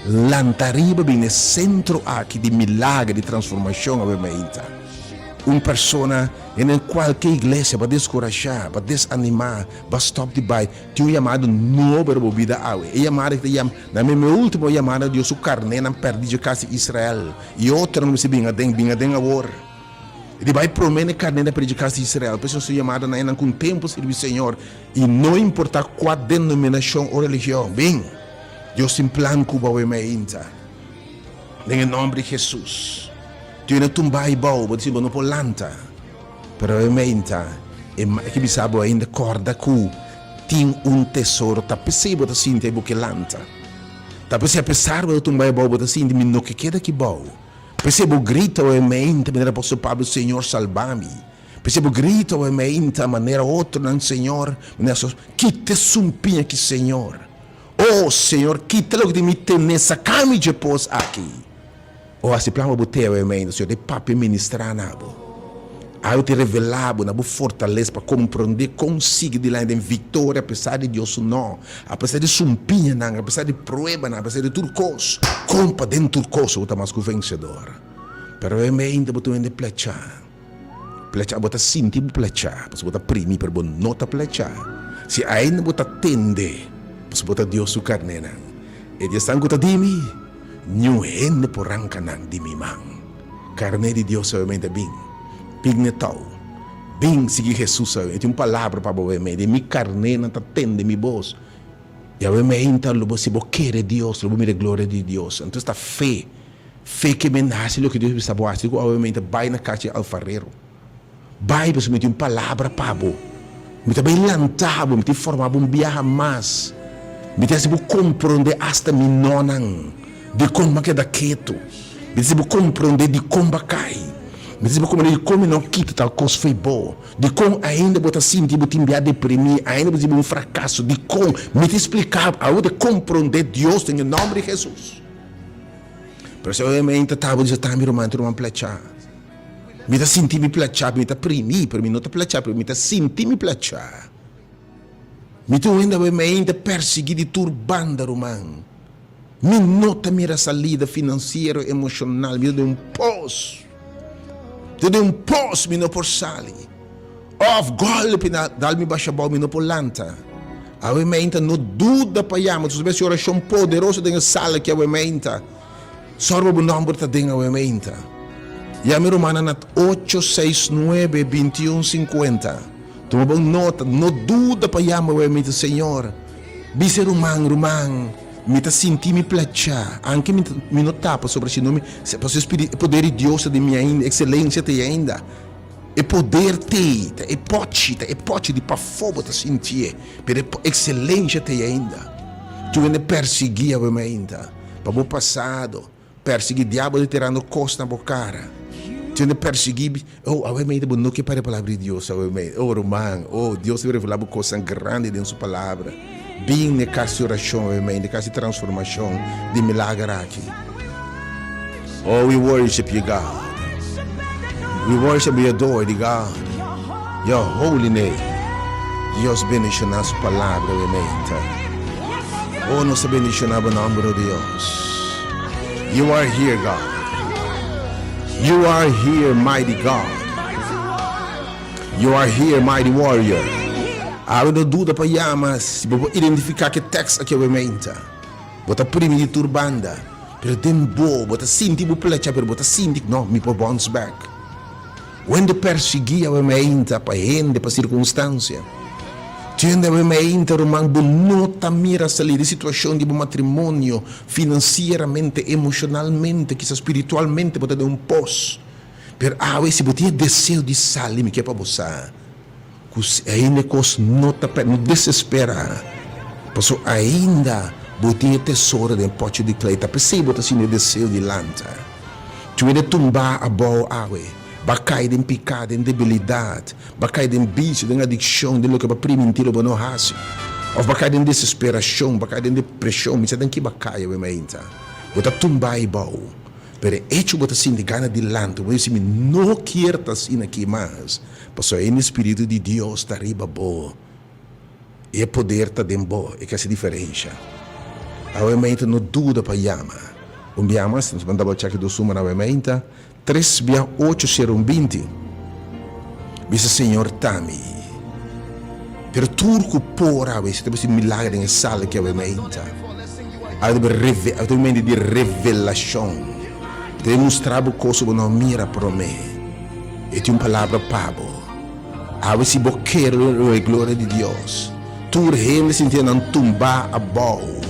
Lanta riba bin na e sentro aki di milager, di transformashon awe mainta. Un persona den kualke iglesia bo a deskurashá, bo a desanimá, bo a stòp di bai, tin un yamada nobo riba bo bida awe. E yamada ki ta yama, na mi e ultimo yamada Dios su karnénan pèrdí dje kas di Israel. I otronan mester bin aden, bin aden awor. E di bai promé n'e karné na perdí kas di Israel. P'esei nos ta yamada na enan ku un tempu sirbi Señor, i no importá kua denominashon o religion. Bin! Dios tin plan ku bo awe mainta. Den e nòmber di Hesus. Tin un tumba aibou, bo ta sinti bo no por lanta. Pero awe mainta, e ke bisa bo ainda, kòrda ku tin un tesoro. Ta p'esei bo ta sinti ei bo ke lanta. Ta p'esei apesar bo ta tumba abou bo ta sinti mi no ke keda aki bou. P'esei bo grita awe meinta manera apòstel Pablo, Señor salba mi. P'esei bo grita awe meinta manera otronan, Señor, manera sos, kita e sumpiña aki Señor. O Señor kita loke tin mi tene, saka mi dje pos aki. O hasi plan pa bo te awe meinta, Señor ta e papia ministrá na bo. Awe ta revelá bo na bo fortalesa pa komprondé kon sigui dilanti den viktoria apesar di Dios su nò, apesar di sumpiñanan, apesar di pruebanan, apesar di tur kos, kon pa den tur kos bo ta mas ku vensedor. Pero awe meinta bo ta wende plechá. Plechá, bo ta sinti bo plechá, pasobra bo ta primi, pero bo no ta plechá. Si ainda bo ta tende, pasobra bo ta Dios su karnénan. E di esnan ku ta di mi, niun hende por ranka nan di mi man. Karné di Dios awemente bin, bin n'e tou. Bin sigui Hesus awe. Mi tin un palabra pa bo awemente. Mi karnénan ta tende mi bos. I awemente lo bo, si bo kere Dios, lo bo mira e gloria di Dios. Anto esta fe, fe ke men hasi loke Dios bisa bo hasi. Ku awemente bai na kas di alfarero. Bai pasobra mi tin un palabra pa bo. Mi ta bai lanta bo, mi ta forma bo un biaha mas. Mi ta hasi bo komprondé asta mi nonan dikon bo a keda ketu. Mi ta hasi bo komprondé dikon bo a kai. Mi ta hasi bo komprondé dikon mi no a kita tal kos fo'i bo. Dikon ainda bo ta sinti bo tin bia deprimí, ainda bo ta sinti bo un frakaso. Dikon? Mi ta splika bo, awor bo ta komprondé Dios den e nòmber di Hesus. Pero si obviamente ta bo di sa tambe ruman, ruman plachá. Mi ta sinti mi plachá, mi ta primí, pero mi no ta plachá, pero mi ta sinti mi plachá. Mi ta un hende awe mei ta persiguí di tur banda, ruman. Mi no ta mira salida finansiero, emoshonal, mi ta den un pos. Mi ta den un pos, mi no por sali. Òf gòlpi na dal mi basha abou, mi no por lanta. Awe mei ta no duda pa yama, nos ta hasi orashon poderoso den e sala aki awe mei ta. Sòru pa bo nòmber ta den awe meinta. Yama e rumannan na ocho seis nuebe bintiun sinkuenta. Tuma bon nota, no duda pa yama awe meinta, Señor, bisa e ruman, ruman, Mi ta sinti mi plachá, anke mi mi no ta pasobra si no mi pasobra e spiri e poder di Dios ta den mi ainda, e ekselensia ta ei ainda. E poder t'ei, ta e pòchi, ta e pòchi di pafó bo ta sintié, pero e ekselensia t'ei ainda. Tur hende persiguí awe mainta pa bo pasado. Persiguí diabel ta tirando kos na bo kara. Tende persiguí, oh, awe meida bo no ke para e palabra di Dios awe meida. Oh, ruman, oh, Dios ta revelá bo kosnan grandi den su palabra. Bin n'e kas di orashon awe meida, kas di transformashon, di milager aki. Oh, we worship you, God. We worship, we adore thee, God. Your holy name. Dios bendishoná su palabra awe meida. Oh, nos ta bendishoná bo nòmber, oh Dios. You are here, God. You are here, mighty God. You are here, mighty warrior. Awe no duda pa yama si bo por identifiká ku e tèks aki awe meinta. Bo ta primi di tur banda, pero den bo, bo ta sinti bo plecha, pero bo ta sinti, no, mi por bounce back. Wende persiguí awe meinta pa hende, pa sirkunstansia. Tende awe meinta, ruman, bo no ta mira salí di situashon di bo matrimonio, finansieramente, emoshonalmente, kisas spiritualmente bo ta den un pos. Pero awe si bo tin e deseo di sali, mi ke pa bo sa ku ainda e kos no ta pèrdí. No desesperá, pasobra ainda bo tin e tesoro den e pòchi di klei. Ta p'esei bo ta sinti e deseo di lanta. Tuwende tumbá abou awe, ba kai den piká, den debilidat, ba kai den bisio, den adikshon, den loke bo a primintí lo bo no hasi, òf ba kai den desesperashon, ba kai den depreshon, mi sa den ki ba kai awe mainta. Bo ta tumbá abou, pero e echo bo ta sinti gana di lanta, bo di, Mi no kier ta asina aki mas, pasobra e Spiritu di Dios ta riba bo. I e poder ta den bo, e ke hasi diferensha. Awe meinta no duda pa yama. Un bia mas, nos ban double check e dos numero awe meinta, tres bia ocho sero un binti. Bisa Señor ta mi. Pero tur ku por awe, si ta bisa milager den e sala aki awe meinta. Awe ta reve, awe ta un momento di revelashon. Ta mustra bo kos ku bo no a mira prome. E tin un palabra pa bo. Awe si bo kere lo e gloria di Dios, tur hende sinti nan tumbá abou.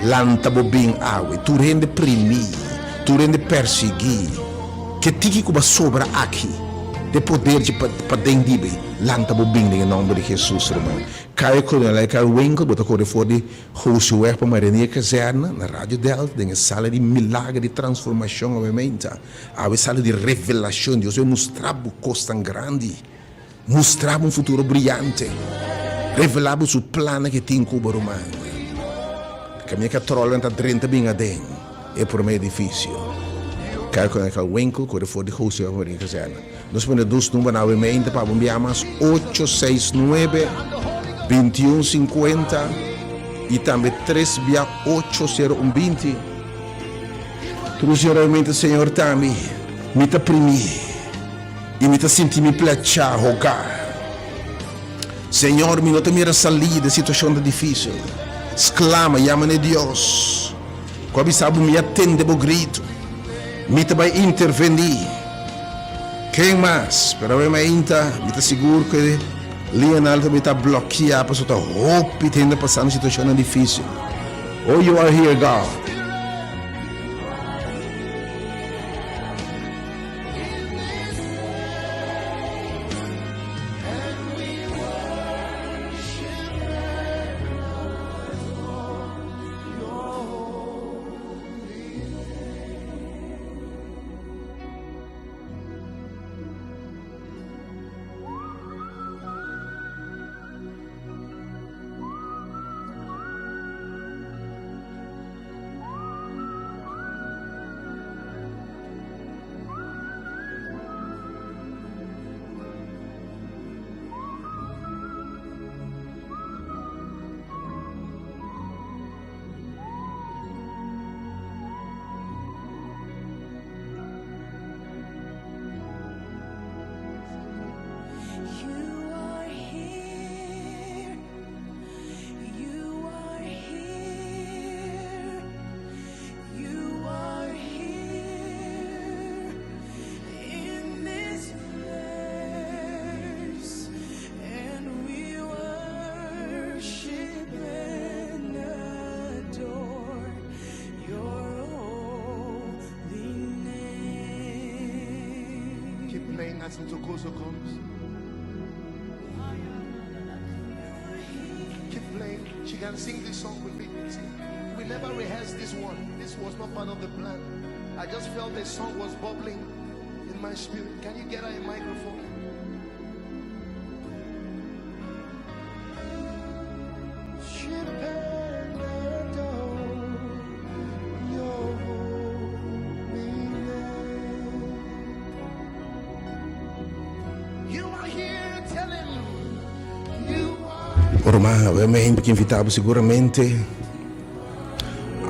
Lanta bo bin awe, tur hende primí, tur hende persiguí. Ke tiki ku bo a sobra aki, de poder dje paden di bo, lanta bo bin den e nomber di Jesus, ruman. Kaya Kolonel Eckhart Winkel, bo ta kore for di Gooseweg pa Marinier Kazerne, na Radio Delta, den e sala di milager di transformashon awe meinta. Awe sala di revelashon, Dios a mustra bo kosnan grandi, mustra bo un futuro briante, revelá bo su plannan ku e tin ku bo, ruman. Kaminda ku e tròlnan ta drenta bin aden e promé edifisio. Kai ku nan winkel kore for di José Amorim Kazèrna. Nos pone dos numbernan awe mente pa bo bia mas, ocho seis nuebe, bintiun sinkuenta i tambe tres bia ocho sero un binti. Trusioramente Señor ta mi, mi ta primí i mi ta sinti mi plechá hogá. Señor, mi no ta mira salida, e situacion ta difícil. Sclama, yama n'e Dios cu a bisa bo, Mi a tende bo grito, mi ta bai intervení. Ken mas? Pero awe mainta mi ta sigur cu e liñanan ta ta blokia pasobra ta hopi hende pasando situacionnan difícil. Oh, you are here, God. praying as Ntokozo comes. Keep playing. She can sing this song with me. See, we never rehearsed this one. This was not part of the plan. I just felt the song was bubbling in my spirit. Can you get her a microphone? Ruman, obviamente ke invitá bo seguramente.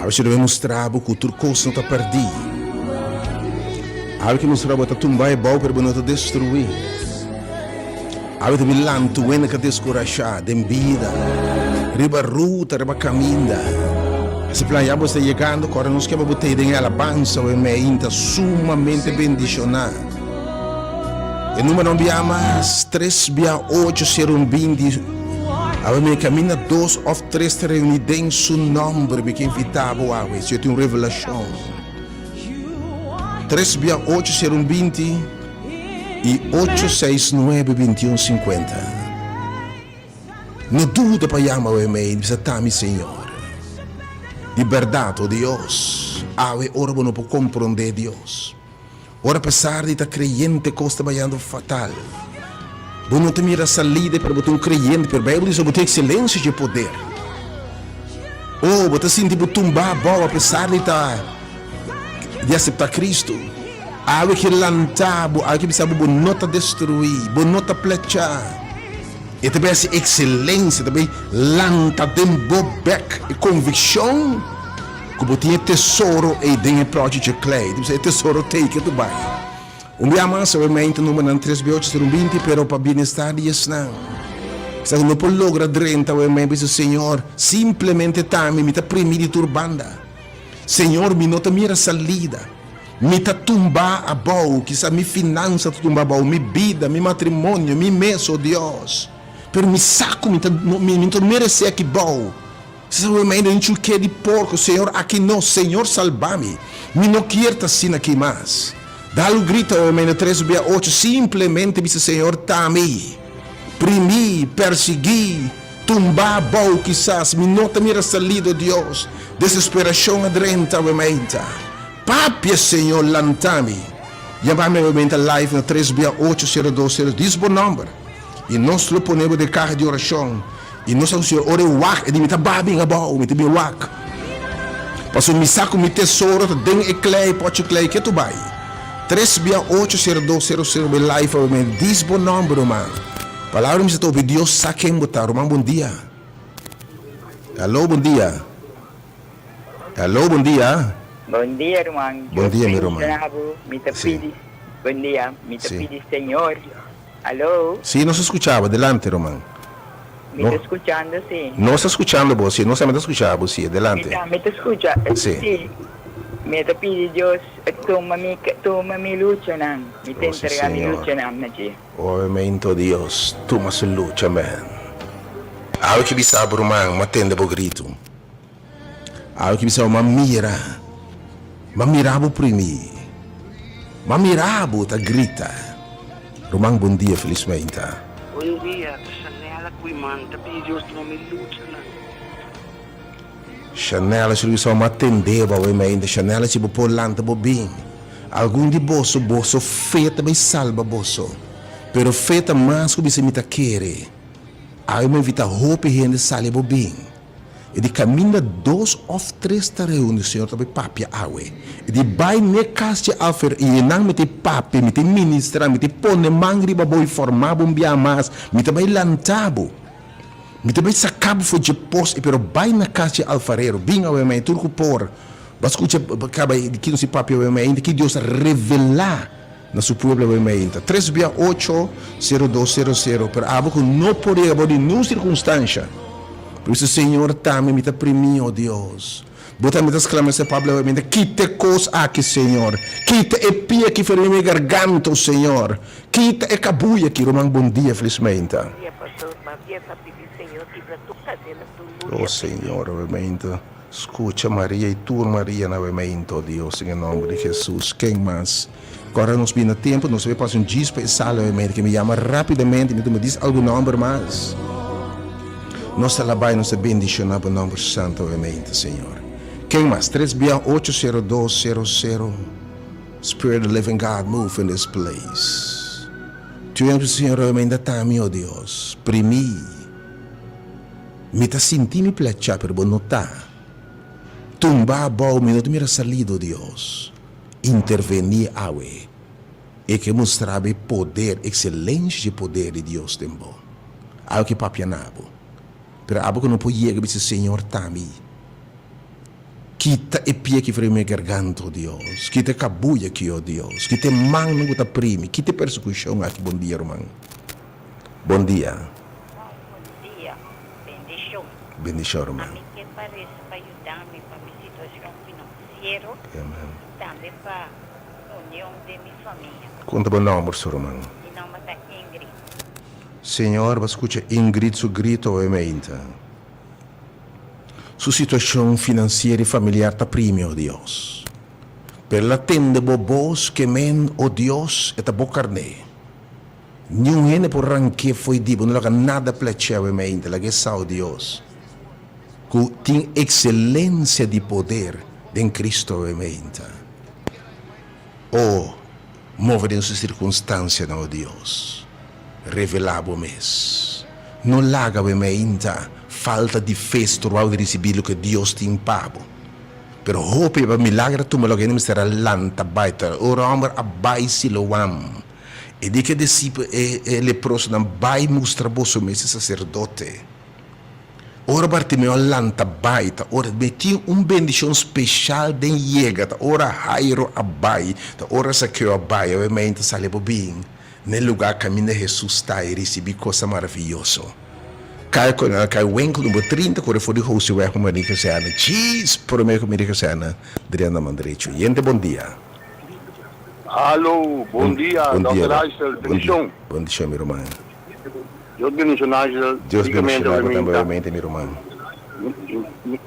Awe si lo mustra bo ku tur kos no ta pèrdí. Awe ke mustra bo ta tumba e bou pero bo no ta destruí. Awe ta bin lanta wende ka deskurashá den bida, riba ruta, riba kaminda. Hasi plan ya bo sta yegando, kòrda nos keba bo tei den e alabansa awe mei ta sumamente bendishoná. E numeronan bia mas, tres bia ocho sero un binti. Awe mi kaminda dos òf tres ta reuní den su nòmber. Mi ke invitá bo awe si bo tin un revelashon. Tres bia ocho sero un binti i ocho seis nuebe binti un sinkuenta. No duda pa yama awe mei i bisa, Ta mi Señor. Di bèrdat, o Dios, awe ora bo no por komprondé Dios. Ora apesar di ta kreyente kos ta bayando fatal. Bo no ta mira salida pero bo ta un kreyente pero Bijbel bisa bo tin ekselensia dje poder. Oh bo ta sinti bo tumba abou apesar di ta di asepta Kristu. Awe ke lanta bo awe ke bisa bo bo no ta destrui bo no ta plecha. E ta bay hasi ekselensia ta bay lanta den bo bek e konvikshon. Ku bo tin e tesoro ei den e plòchi dje klei, ta bisa e tesoro t'ei ke tu bai. Un bia mas awe meinta numbernan tres be ocho sero binti, pero pa bienestar di esnan sa ku no por logra drenta awe mei bisa Señor, simplemente t'ami mi ta primi di tur banda. Señor mi no ta mira salida, mi ta tumbá abou, kisa mi finansa ta tumbá abou, mi bida, mi matrimonio, mi mes, o Dios, pero mi sa ku mi ta mi no ta meresé aki bou. Si sa wema den chuke di porco, Señor aki no, Señor salba mi, mi no kier ta asina aki mas. Dal un grito wema na tres bia ocho, simplemente bisa Señor ta mi, primi, persigui, tumba abou kisas, mi no ta mira salido Dios, desesperacion a drenta wema inta. Papia Señor lanta mi. Yama mi wema inta live na tres bia ocho sero dos sero, dis bo nomber. I nos lo pone bo den kaha di orashon, i nos a hasié ora e wak, e di, Mi ta baha bin abou, mi ta bin wak, pasobra mi sa ku mi tesoro ta den e klei, pòchi klei ketu bai. Tres bia ocho sero dos sero sero bai live awe men, dis bo nòmber ruman. Palabra mi sa ta obi Dios sa ken bo ta, ruman bon dia. Hallo bon dia. Hallo bon dia. Bon dia ruman, Bon Dios dia mi ruman. bendiciona bo, mi ta Si. pidi, bon dia, mi ta Si. pidi Señor. Aló? Sí, nos ta skucha bo. Adelante, ruman. Mi ta skuchando, sí. Nos ta skuchando bo, sí. Nos tambe ta skucha bo, sí. Adelante. Mi tambe ta skucha, Sí. sí. Mi ta pidi Dios tuma mi, tuma mi luchanan. Mi ta Oh, sí, entrega mi Señor. luchanan na dje. Obviamente, Dios tuma su lucha, man. Awe ki bisa bo, ruman, mi a tende bo gritu. Awe ki bisa bo, m'a mira, m'a mira bo primi, m'a mira bo ta grita. Ruman bon dia felis meinta. Bon dia, ta Shanela Guiman ta pidi Dios tuma mi luchanan. Shanela si bisa bo m'a tende bo awe meinta Shanela si bo por lanta bo bin algun di boso boso fe ta bay salba boso pero fe ta mas ku bisa mi ta kere awe mi a invita hopi hende sali bo bin. E di kaminda dos òf tres ta reuní, Señor ta bai papia awe. E di bai n'e kas dje Alfer i einan mi ta papia, mi ta ministrá, mi ta pone man riba bo i formá bo un bia mas, mi ta bai lantá bo, mi ta bai saká bo for dje pos ei, pero bai na kas dje alfarero, bin awe mei, tur ku por, bo a skucha kaba di ki nos a papia awe mei, ki Dios a revelá Na su pueblo awe mainta. Tres bia ocho, sero dos, sero sero. Pero abo ku no por yega bou di niun sirkunstansha. Por eso Señor tambe mi ta primí, o Dios. Bo tambe ta sklama se Pablo awe mainta, Kita e kos aki, Señor. Kita e pia aki for di mi garganta, o Señor. Kita e kabuya aki. Ruman, bon dia, felis mainta. Bon dia, pastor. Maria ta pidi Señor kibra tur kadena, tur murya O Señor, awe mainta. Skucha Maria i tur Marianan awe mainta, o Dios, den e nomber di Jesus. Ken mas? Kòrda nos bini na tempu, nos ta bai pasa un djis pa e sala obviamente, ke mi yama rápidamente, mi tuma dis algun nòmber mas. Nos ta labai, nos ta bendishoná bo nòmber santu obviamente, Señor. Ken mas? Tres bia ocho sero dos sero sero. Spirit of the living God move in this place. Tuyo Señor obviamente ta mi, oh Dios, primí. Mi ta sinti mi plechá, pero bo no ta. Tumba abou, mi no ta mira salida, oh Dios. Intervení awe. E ke mustra bo e poder, ekselensia dje poder di Dios den bo. Awe ke papia na bo. Pero abo ku no por yega bisa, Señor, ta mi. Kita e pie ki for di mi garganta, oh Dios. Kita e kabuya aki, oh Dios. Kita e mannan ku ta primi. Kita e persekushon aki. Bon dia, ruman. Bon dia. Bon dia. Bendishon. Bendishon, ruman. Ami ke pa resa pa yuda mi pa mi situashon finansiero i tambe pa union den mi famia. Konta bo nòmber, su ruman. Mi nòmber ta Ingrid. Señor, bo a skucha Ingrid su grito awe meinta. Su situashon finansiero i familiar ta primi, o Dios. Pero el a tende bo bos ke men, o Dios, e ta bo karné. Niun hende por rank'é fo'i di bo, no laga nada plech'é awe meinta, laga e sa, o Dios, ku tin ekselensia di poder den Cristo awe meinta. O, move den su sirkunstansianan, o Dios. Revelá bo mes. No laga bo meinta falta di fe stroba bo di risibí loke Dios tin pa bo. Pero hopi pa milagro a tuma loke hende mester a lanta bai. Ta ora homber a bai Siloam, e di ku e disipel, e leprosonan, Bai mustra boso mes e saserdote. Ora Bartimeo a lanta bai, ta ora mi tin un bendishon speshal den yega, ta ora Jairo a bai, ta ora Zakeo a bai, awe mei ta sali bo bin n'e lugá kaminda Hesus ta i risibí kosa maraviyoso. Kai ku nan a kai wenkel number 30 kore for di Hosiweg pa Maria Kazerne, djis promé ku Maria Kazerne drenta man derecho. Yente bon dia. Alo, bon dia, Dòkter Eisel, bendishon. Bendishon mi ruman. Dios bendiciona Angel Dios ricamente bendiciona bo tambe obviamente. obviamente mi ruman.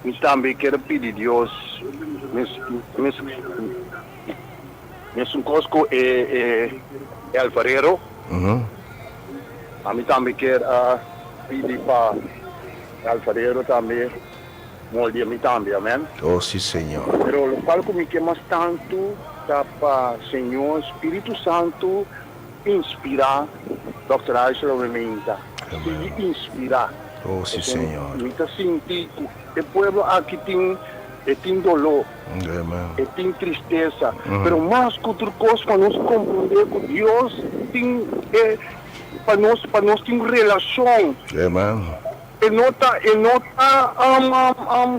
Mi tambe kier pidi Dios mes mes mesun cos cu e e e alfarero. Ami tambe kier a pidi pa e alfarero tambe moldia mi tambe amen. Oh si Señor. Pero locual cu mi kier mas tanto ta pa Señor Spiritu Santo Inspirá, Dòkter Eisler obviamente sigui inspirá. Oh, si Señor. Mi ta sinti ku e pueblo aki tin, e tin doló, e tin tristesa, pero mas ku tur kos pa nos komprondé ku Dios tin e, pa nos, pa nos tin un relashon. Amen. E no ta, e no ta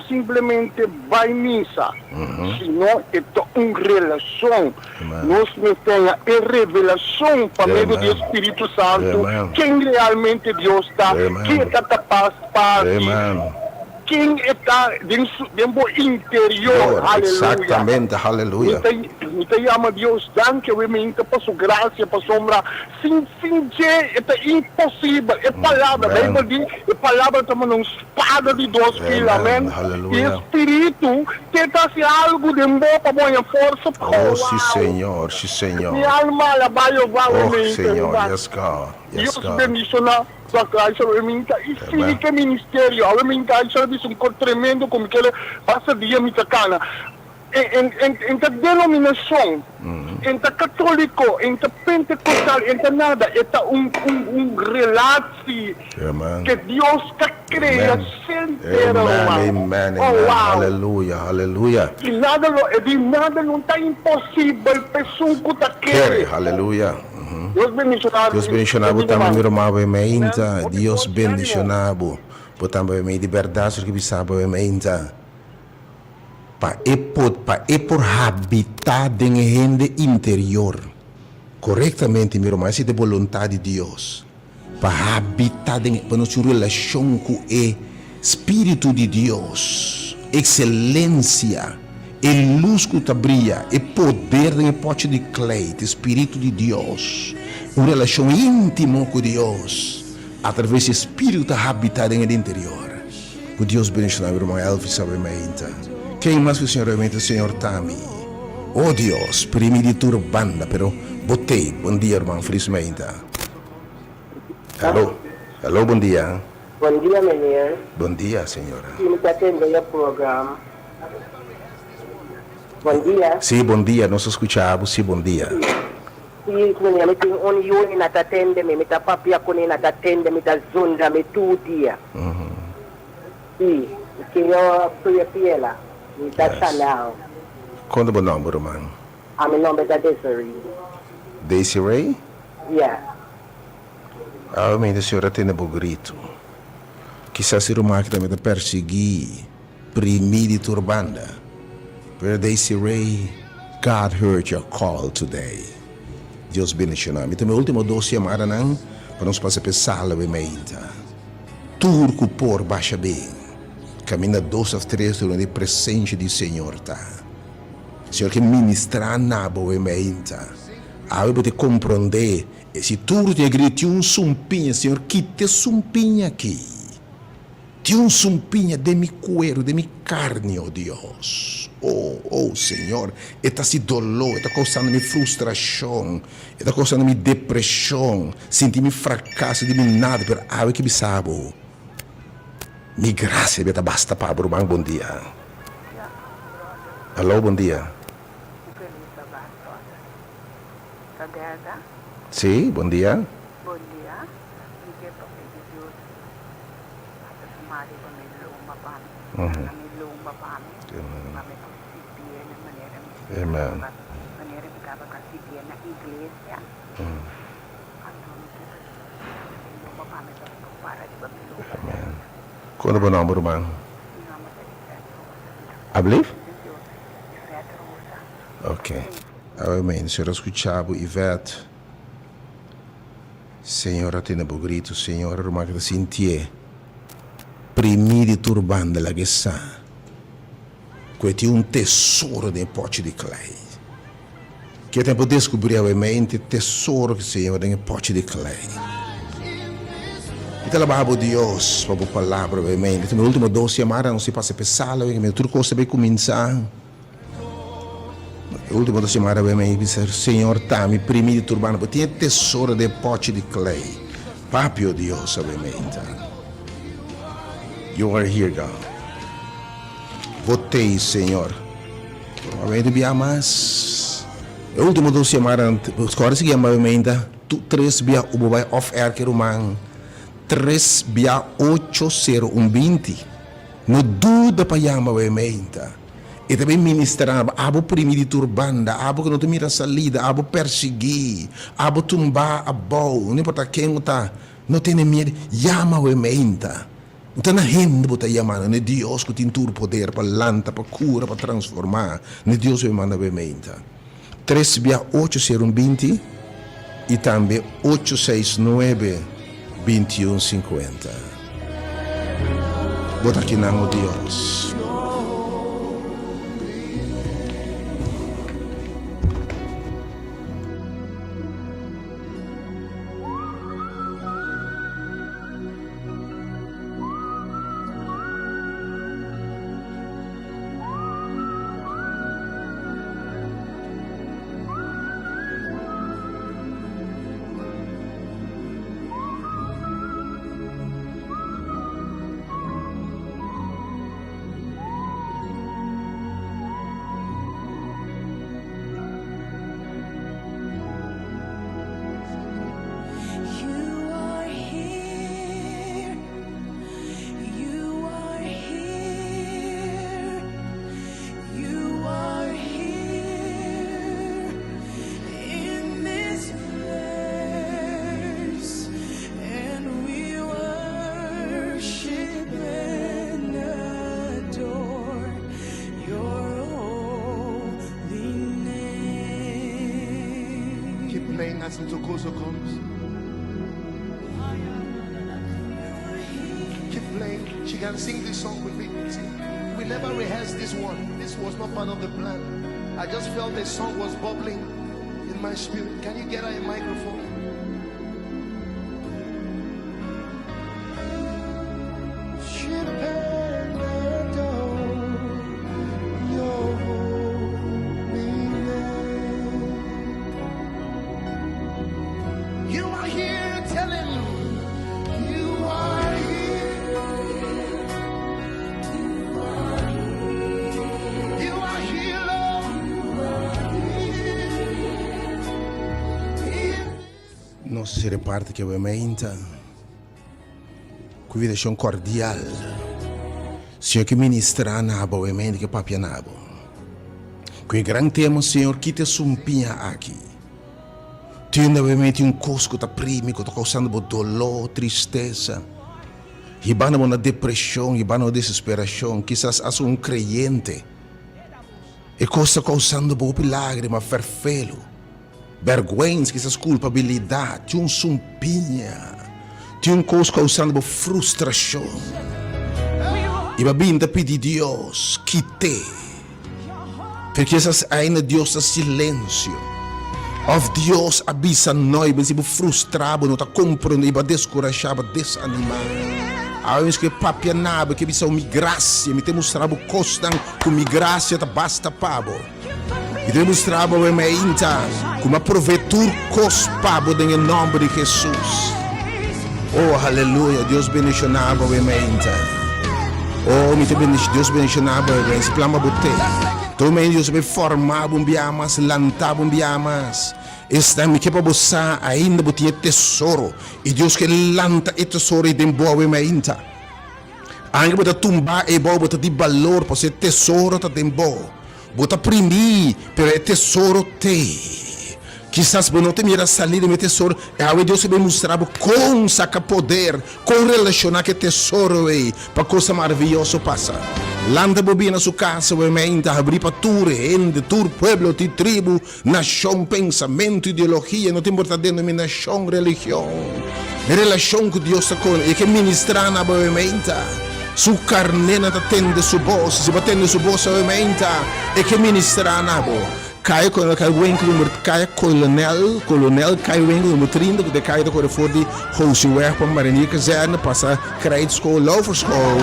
simplemente bai misa, sino e ta un relashon. Nos mester haña e revelashon pa medio di e Spiritu Santu ken realmente Dios ta, ke e ta kapas pa hasi, ken e ta den su, den bo interior. Aleluya. Mi ta yama Dios danki awe mainta pa su grasia, pasobra Sin sin dje e ta imposibel. E palabra, Bijbel di, e palabra ta manda un spada di dos fil, amen. I e spiritu te ta hasi algu den bo pa bo haña forsa pa Oh, wow. si Señor, si Señor. Mi alma alabá Jehová, Oh, amen. Señor, yes God, yes Dios God. bendiciona Dòkter Aisha Reminta i sigui ku e ministerio. Awe Minta Aisha a bisa un kos tremendo ku mi kere pasa dia mi ta kana. En ta denominacion, en ta catolico, en ta pentecostal, en ta nada, e ta un un relatie ke Dios ta crea sentero, ruman. Oh wow! I nada lo, e di nada no ta imposibel pa esun cu ta kere. Dios bendiciona Dios bendiciona bo tambe mi ruman bo e meinta. Dios bendiciona bo. Bo tambe bo e mei di berdad sor ki bisa bo e meinta. Pa e por pa e por habitá den e hende interior korektamente, mi ruman, esei ta e boluntat di Dios, pa habitá den e, pa nos tin un relashon ku e Spiritu di Dios, ekselensia, e lus ku ta bria, e poder den e pòchi di klei, ta e Spiritu di Dios, un relashon íntimo ku Dios atraves di e Spiritu ku ta habitá den hende interior. Ku Dios bendiciona mi ruman Elvis awe mainta. Ken mas ku Señor awe mainta Señor ta mi. Oh Dios, primi di tur banda, pero Bo t'ei. Bon dia, ruman Fris Meinta. Hallo. Hallo, bon dia. Bon dia, meneer. Bon dia, señora. Si mi ta tende e program. Bon dia. Si, bon dia. Nos ta scucha bo. Si, bon dia. Si, meneer, mi tin un yu y na ta tende mi. Mi ta papia cu ne, na ta tende mi, ta zunda mi tur dia. Si, mi kier prie piela. Mi ta Chanel. Con ta bo nomber, ruman? A mi nomber ta Desiree. Desiree? Yeah. Awe mi Señor a tende bo gritu. Kisas e ruman aki tambe ta persiguí, primí di tur banda. Pero Desiree, God heard your call today. Dios bendiciona. Mi ta mi ultimo dos yamadanan pa nos pasa p'e sala awe meinta. Tur ku por basha bin. Kaminda dos of tres runda e presencia di Señor ta. Señor ke ministrá na bo awe meinta. Awe bo ta komprondé E si tur tin e grita tin un sumpiña, Señor kita e sumpiña aki. Tin un sumpiña den mi cuero, den mi carni, oh Dios. Oh, oh Señor, e ta haci dolor, e ta causando mi frustracion, e ta causando mi depresion, sinti mi fracaso di mi nada, pero awe ki bisa bo, mi gracia ta basta pa bo, ruman, bon dia. Hallo, bon dia. Ta Berda? Sí, bon dia. Bon dia. Mi ke papia di Dios hasta su mari pa mi lomba pa mi. Sana mi lomba pa mi. Pa mi por sirbié na manera mi tabata manera mi tabata sirbié na iglesia. Anto mi ke pa Dios sana mi lomba pa mi pa mi por para riba mi lomba. Amen. Kon ta bo nomber ruman? Mi nomber ta Yvette Rosa. Ablief? Yvette Rosa. Ok. Awe men, Señor a scucha bo Yvette. Señor a tende bo grito, Señor a ruma cu ta sintié primi di tur banda laga e sa cu e tin un tesoro den e pochi di klei. Ke tempo descubri awe men e tesoro cu Señor den e pochi di klei. Mi ta alaba bo Dios pa bo palabra awe men. Mi ta mi ultimo dos yamada nos tin pasa p'e sala awe men tur cos ta bay cuminsa. E ultimo ta siman rebe mi bisa, Señor ta mi primi di tur banda, bo tin e tesoro den e pochi di klei. Papio Dios awe meinta. You are here God. Bo tei Señor. Awe meinta bia mas. E ultimo dos yamada, kòrda si yama awe meinta, tu tres bia u bo bai off air ke ruman. Tres bia ocho sero un binti. No duda pa yama awe meinta. E ta bin ministrá bo, abo primi di tur banda, abo ku no ta mira salida, abo persiguí, abo tumbá abou, no importá ken bo ta, no tene miedu, yama awe meinta. No ta na hende bo ta yama, no, na e Dios ku tin tur poder pa lanta, pa kura, pa transformá, na e Dios bo manda awe meinta. Tres bia ocho sero un 20 i tambe ocho seis nuebe 21 50. Bo ta kinan, o Dios. You are here. You are here. You are here in this place, and we worship and adore your holy name. Keep playing as Ntokozo comes. Keep playing. She can sing this song with me. See, we never rehearsed this one. This was not part of the plan. I just felt the song was bubbling in my spirit. Can you get her a microphone? Worship and adore your holy name. Tell him, you are here. You are here, Lord. Here. Nos ta sera parti ke bo meinta ku invitashon kordial. Señor ke ministra na bo e meinta ke papia na bo. Ku e gran tema Señor kita e sumpiña aki. Tin bo meinta un kos ku ta primi ku ta kousando bo doló, tristesa, hibando bo na depreshon, hibando bo na desesperashon. Kisas asa un kreyente e kos ta kousando bo hopi lágrima, fèrfelu. Bèrgwens, kisas kulpabilidat, tin un sumpiña, tin un kos kousando bo frustrashon. I bo a bin ta pidi Dios kit'é. Pero kisas ainda Dios ta silensio. Òf Dios a bisa no i bo sinti bo frustrá, bo no ta komprondé i bo a deskurashá, bo a desanimá. Awe mi ke papia na bo, ke bisa bo mi grasia, mi ta mustra bo kosnan ku mi grasia ta basta pa bo. Mi ta demostrá bo mainta ku mi a provee tur kos pa bo den e nòmber di Hesus. Oh, aleluya! Dios bendishoná bo mainta. Oh, mi ta bendishoná, Dios bendishoná bo mainta. Splama bo te. Tur mainta Dios a bai formá bo un biaha mas, lantá bo un biaha mas. Esnan mi ke pa bo sa ainda bo tin e tesoro i Dios ke lanta e tesoro ei den bo awe mainta. Anke bo ta tumbá ei bou, bo ta di balor, pasobra e tesoro ta den bo. Bo ta primí, pero e tesoro t'ei. Kisas bo no ta mira salida mi tesoro, e awe Dios ta bin mustra bo kon saka poder, kon relashoná ku e tesoro ei pa kosa maraviyoso pasa. Lanta bo bira na su kas awe meinta, habrí pa tur hende, tur pueblo, tur tribu, Nashon, pensamentu, ideologia, no ta importá denominashon, religion. E relashon ku Dios ta kon, e ke ministrá na bo meinta. Su karnénan ta tende su bos. Si bo tende su bos awe meinta, e ke ministrá na bo. Kaya Kolonel, kaya Winkel number, kaya Kolonel, Kolonel, kaya Winkel number 30, ku ta e kaya ta kore for di Hosiweg pa Marinierkazerne, pasa Krijtschool, Lauverschool,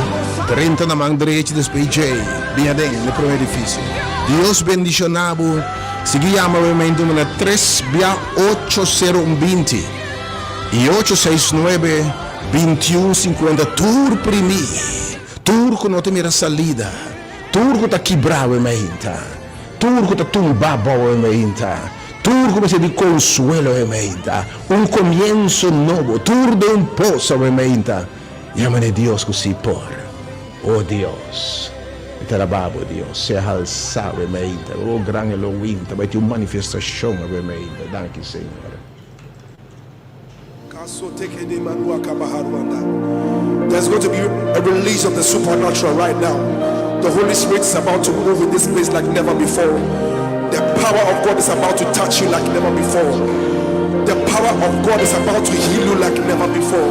drenta na man drechi despues djei, bin aden na e prome edifisio. Dios bendiciona bo. Sigui yama bo e numero na tres bia ocho sero un binti i ocho seis nuebe bintiun sinkuenta tur primi, tur ku no ta mira salida, tur ku ta kibra bo e mainta, tur ku ta tumba bo e mainta. Tur ku mester di konsuelo e meinta, un komienso nobo, tur den un poso e meinta, yama na e Dios ku si por. O Dios, mi ta alabá bo, Dios, sea halsá e meinta, o gran Elohim, ta bai tin un manifestashon e meinta. Danki, Señor. There's going to be a release of the supernatural right now. The Holy Spirit is about to move in this place like never before. The power of God is about to touch you like never before. The power of God is about to heal you like never before.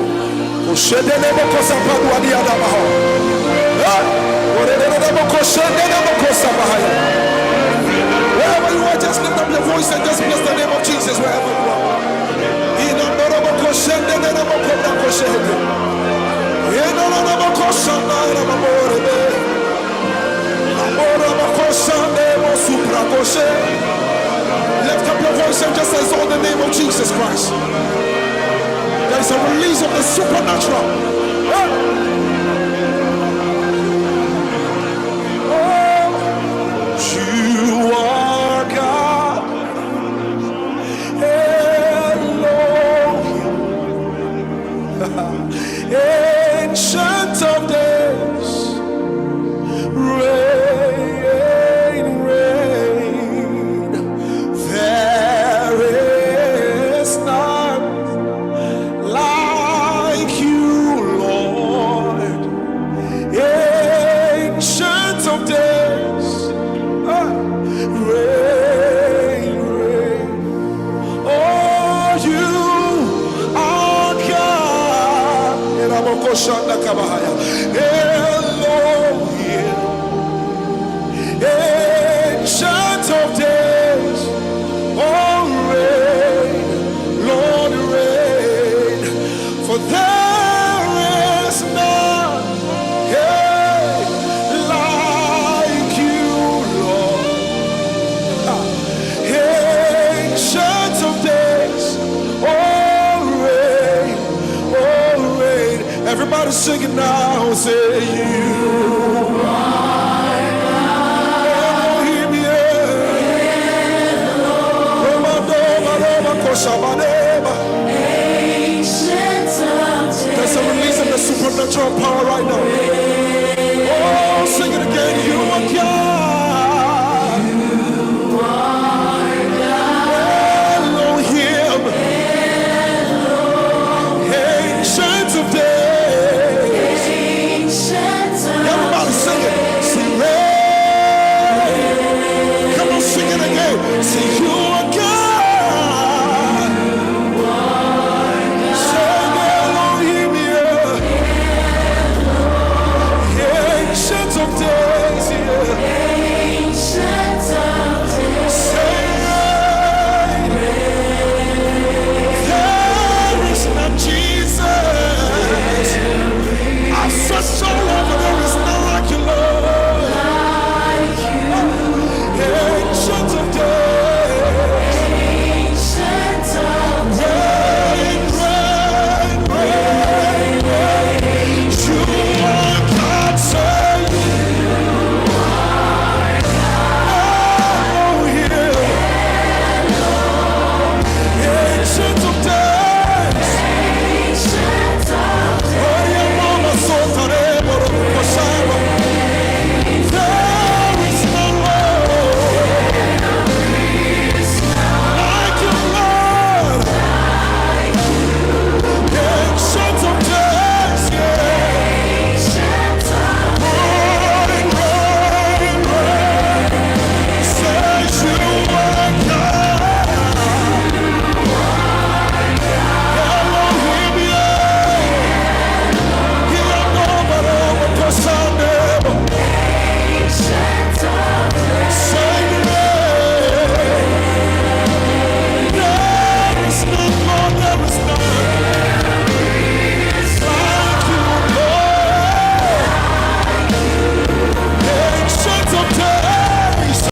Wherever you are, just lift up your voice and just bless the name of Jesus wherever you are. Lift up your voice and just exalt the name of Jesus Christ. There is a release of the supernatural. Oh, you are God. Elohim. Ancient of days. Reign, reign. There is none like you, Lord. Ancient of days. Ah, reign, reign. Oh, you are God. Elohim. Ancient of days. Oh, reign, Lord, reign. For there is none hey, like you, Lord. Ancient of days, oh, reign, Everybody sing it now. Say you are Elohim, yeah. Roma, Doma, Roma, Koshabadeba. There's a release of the supernatural power right now.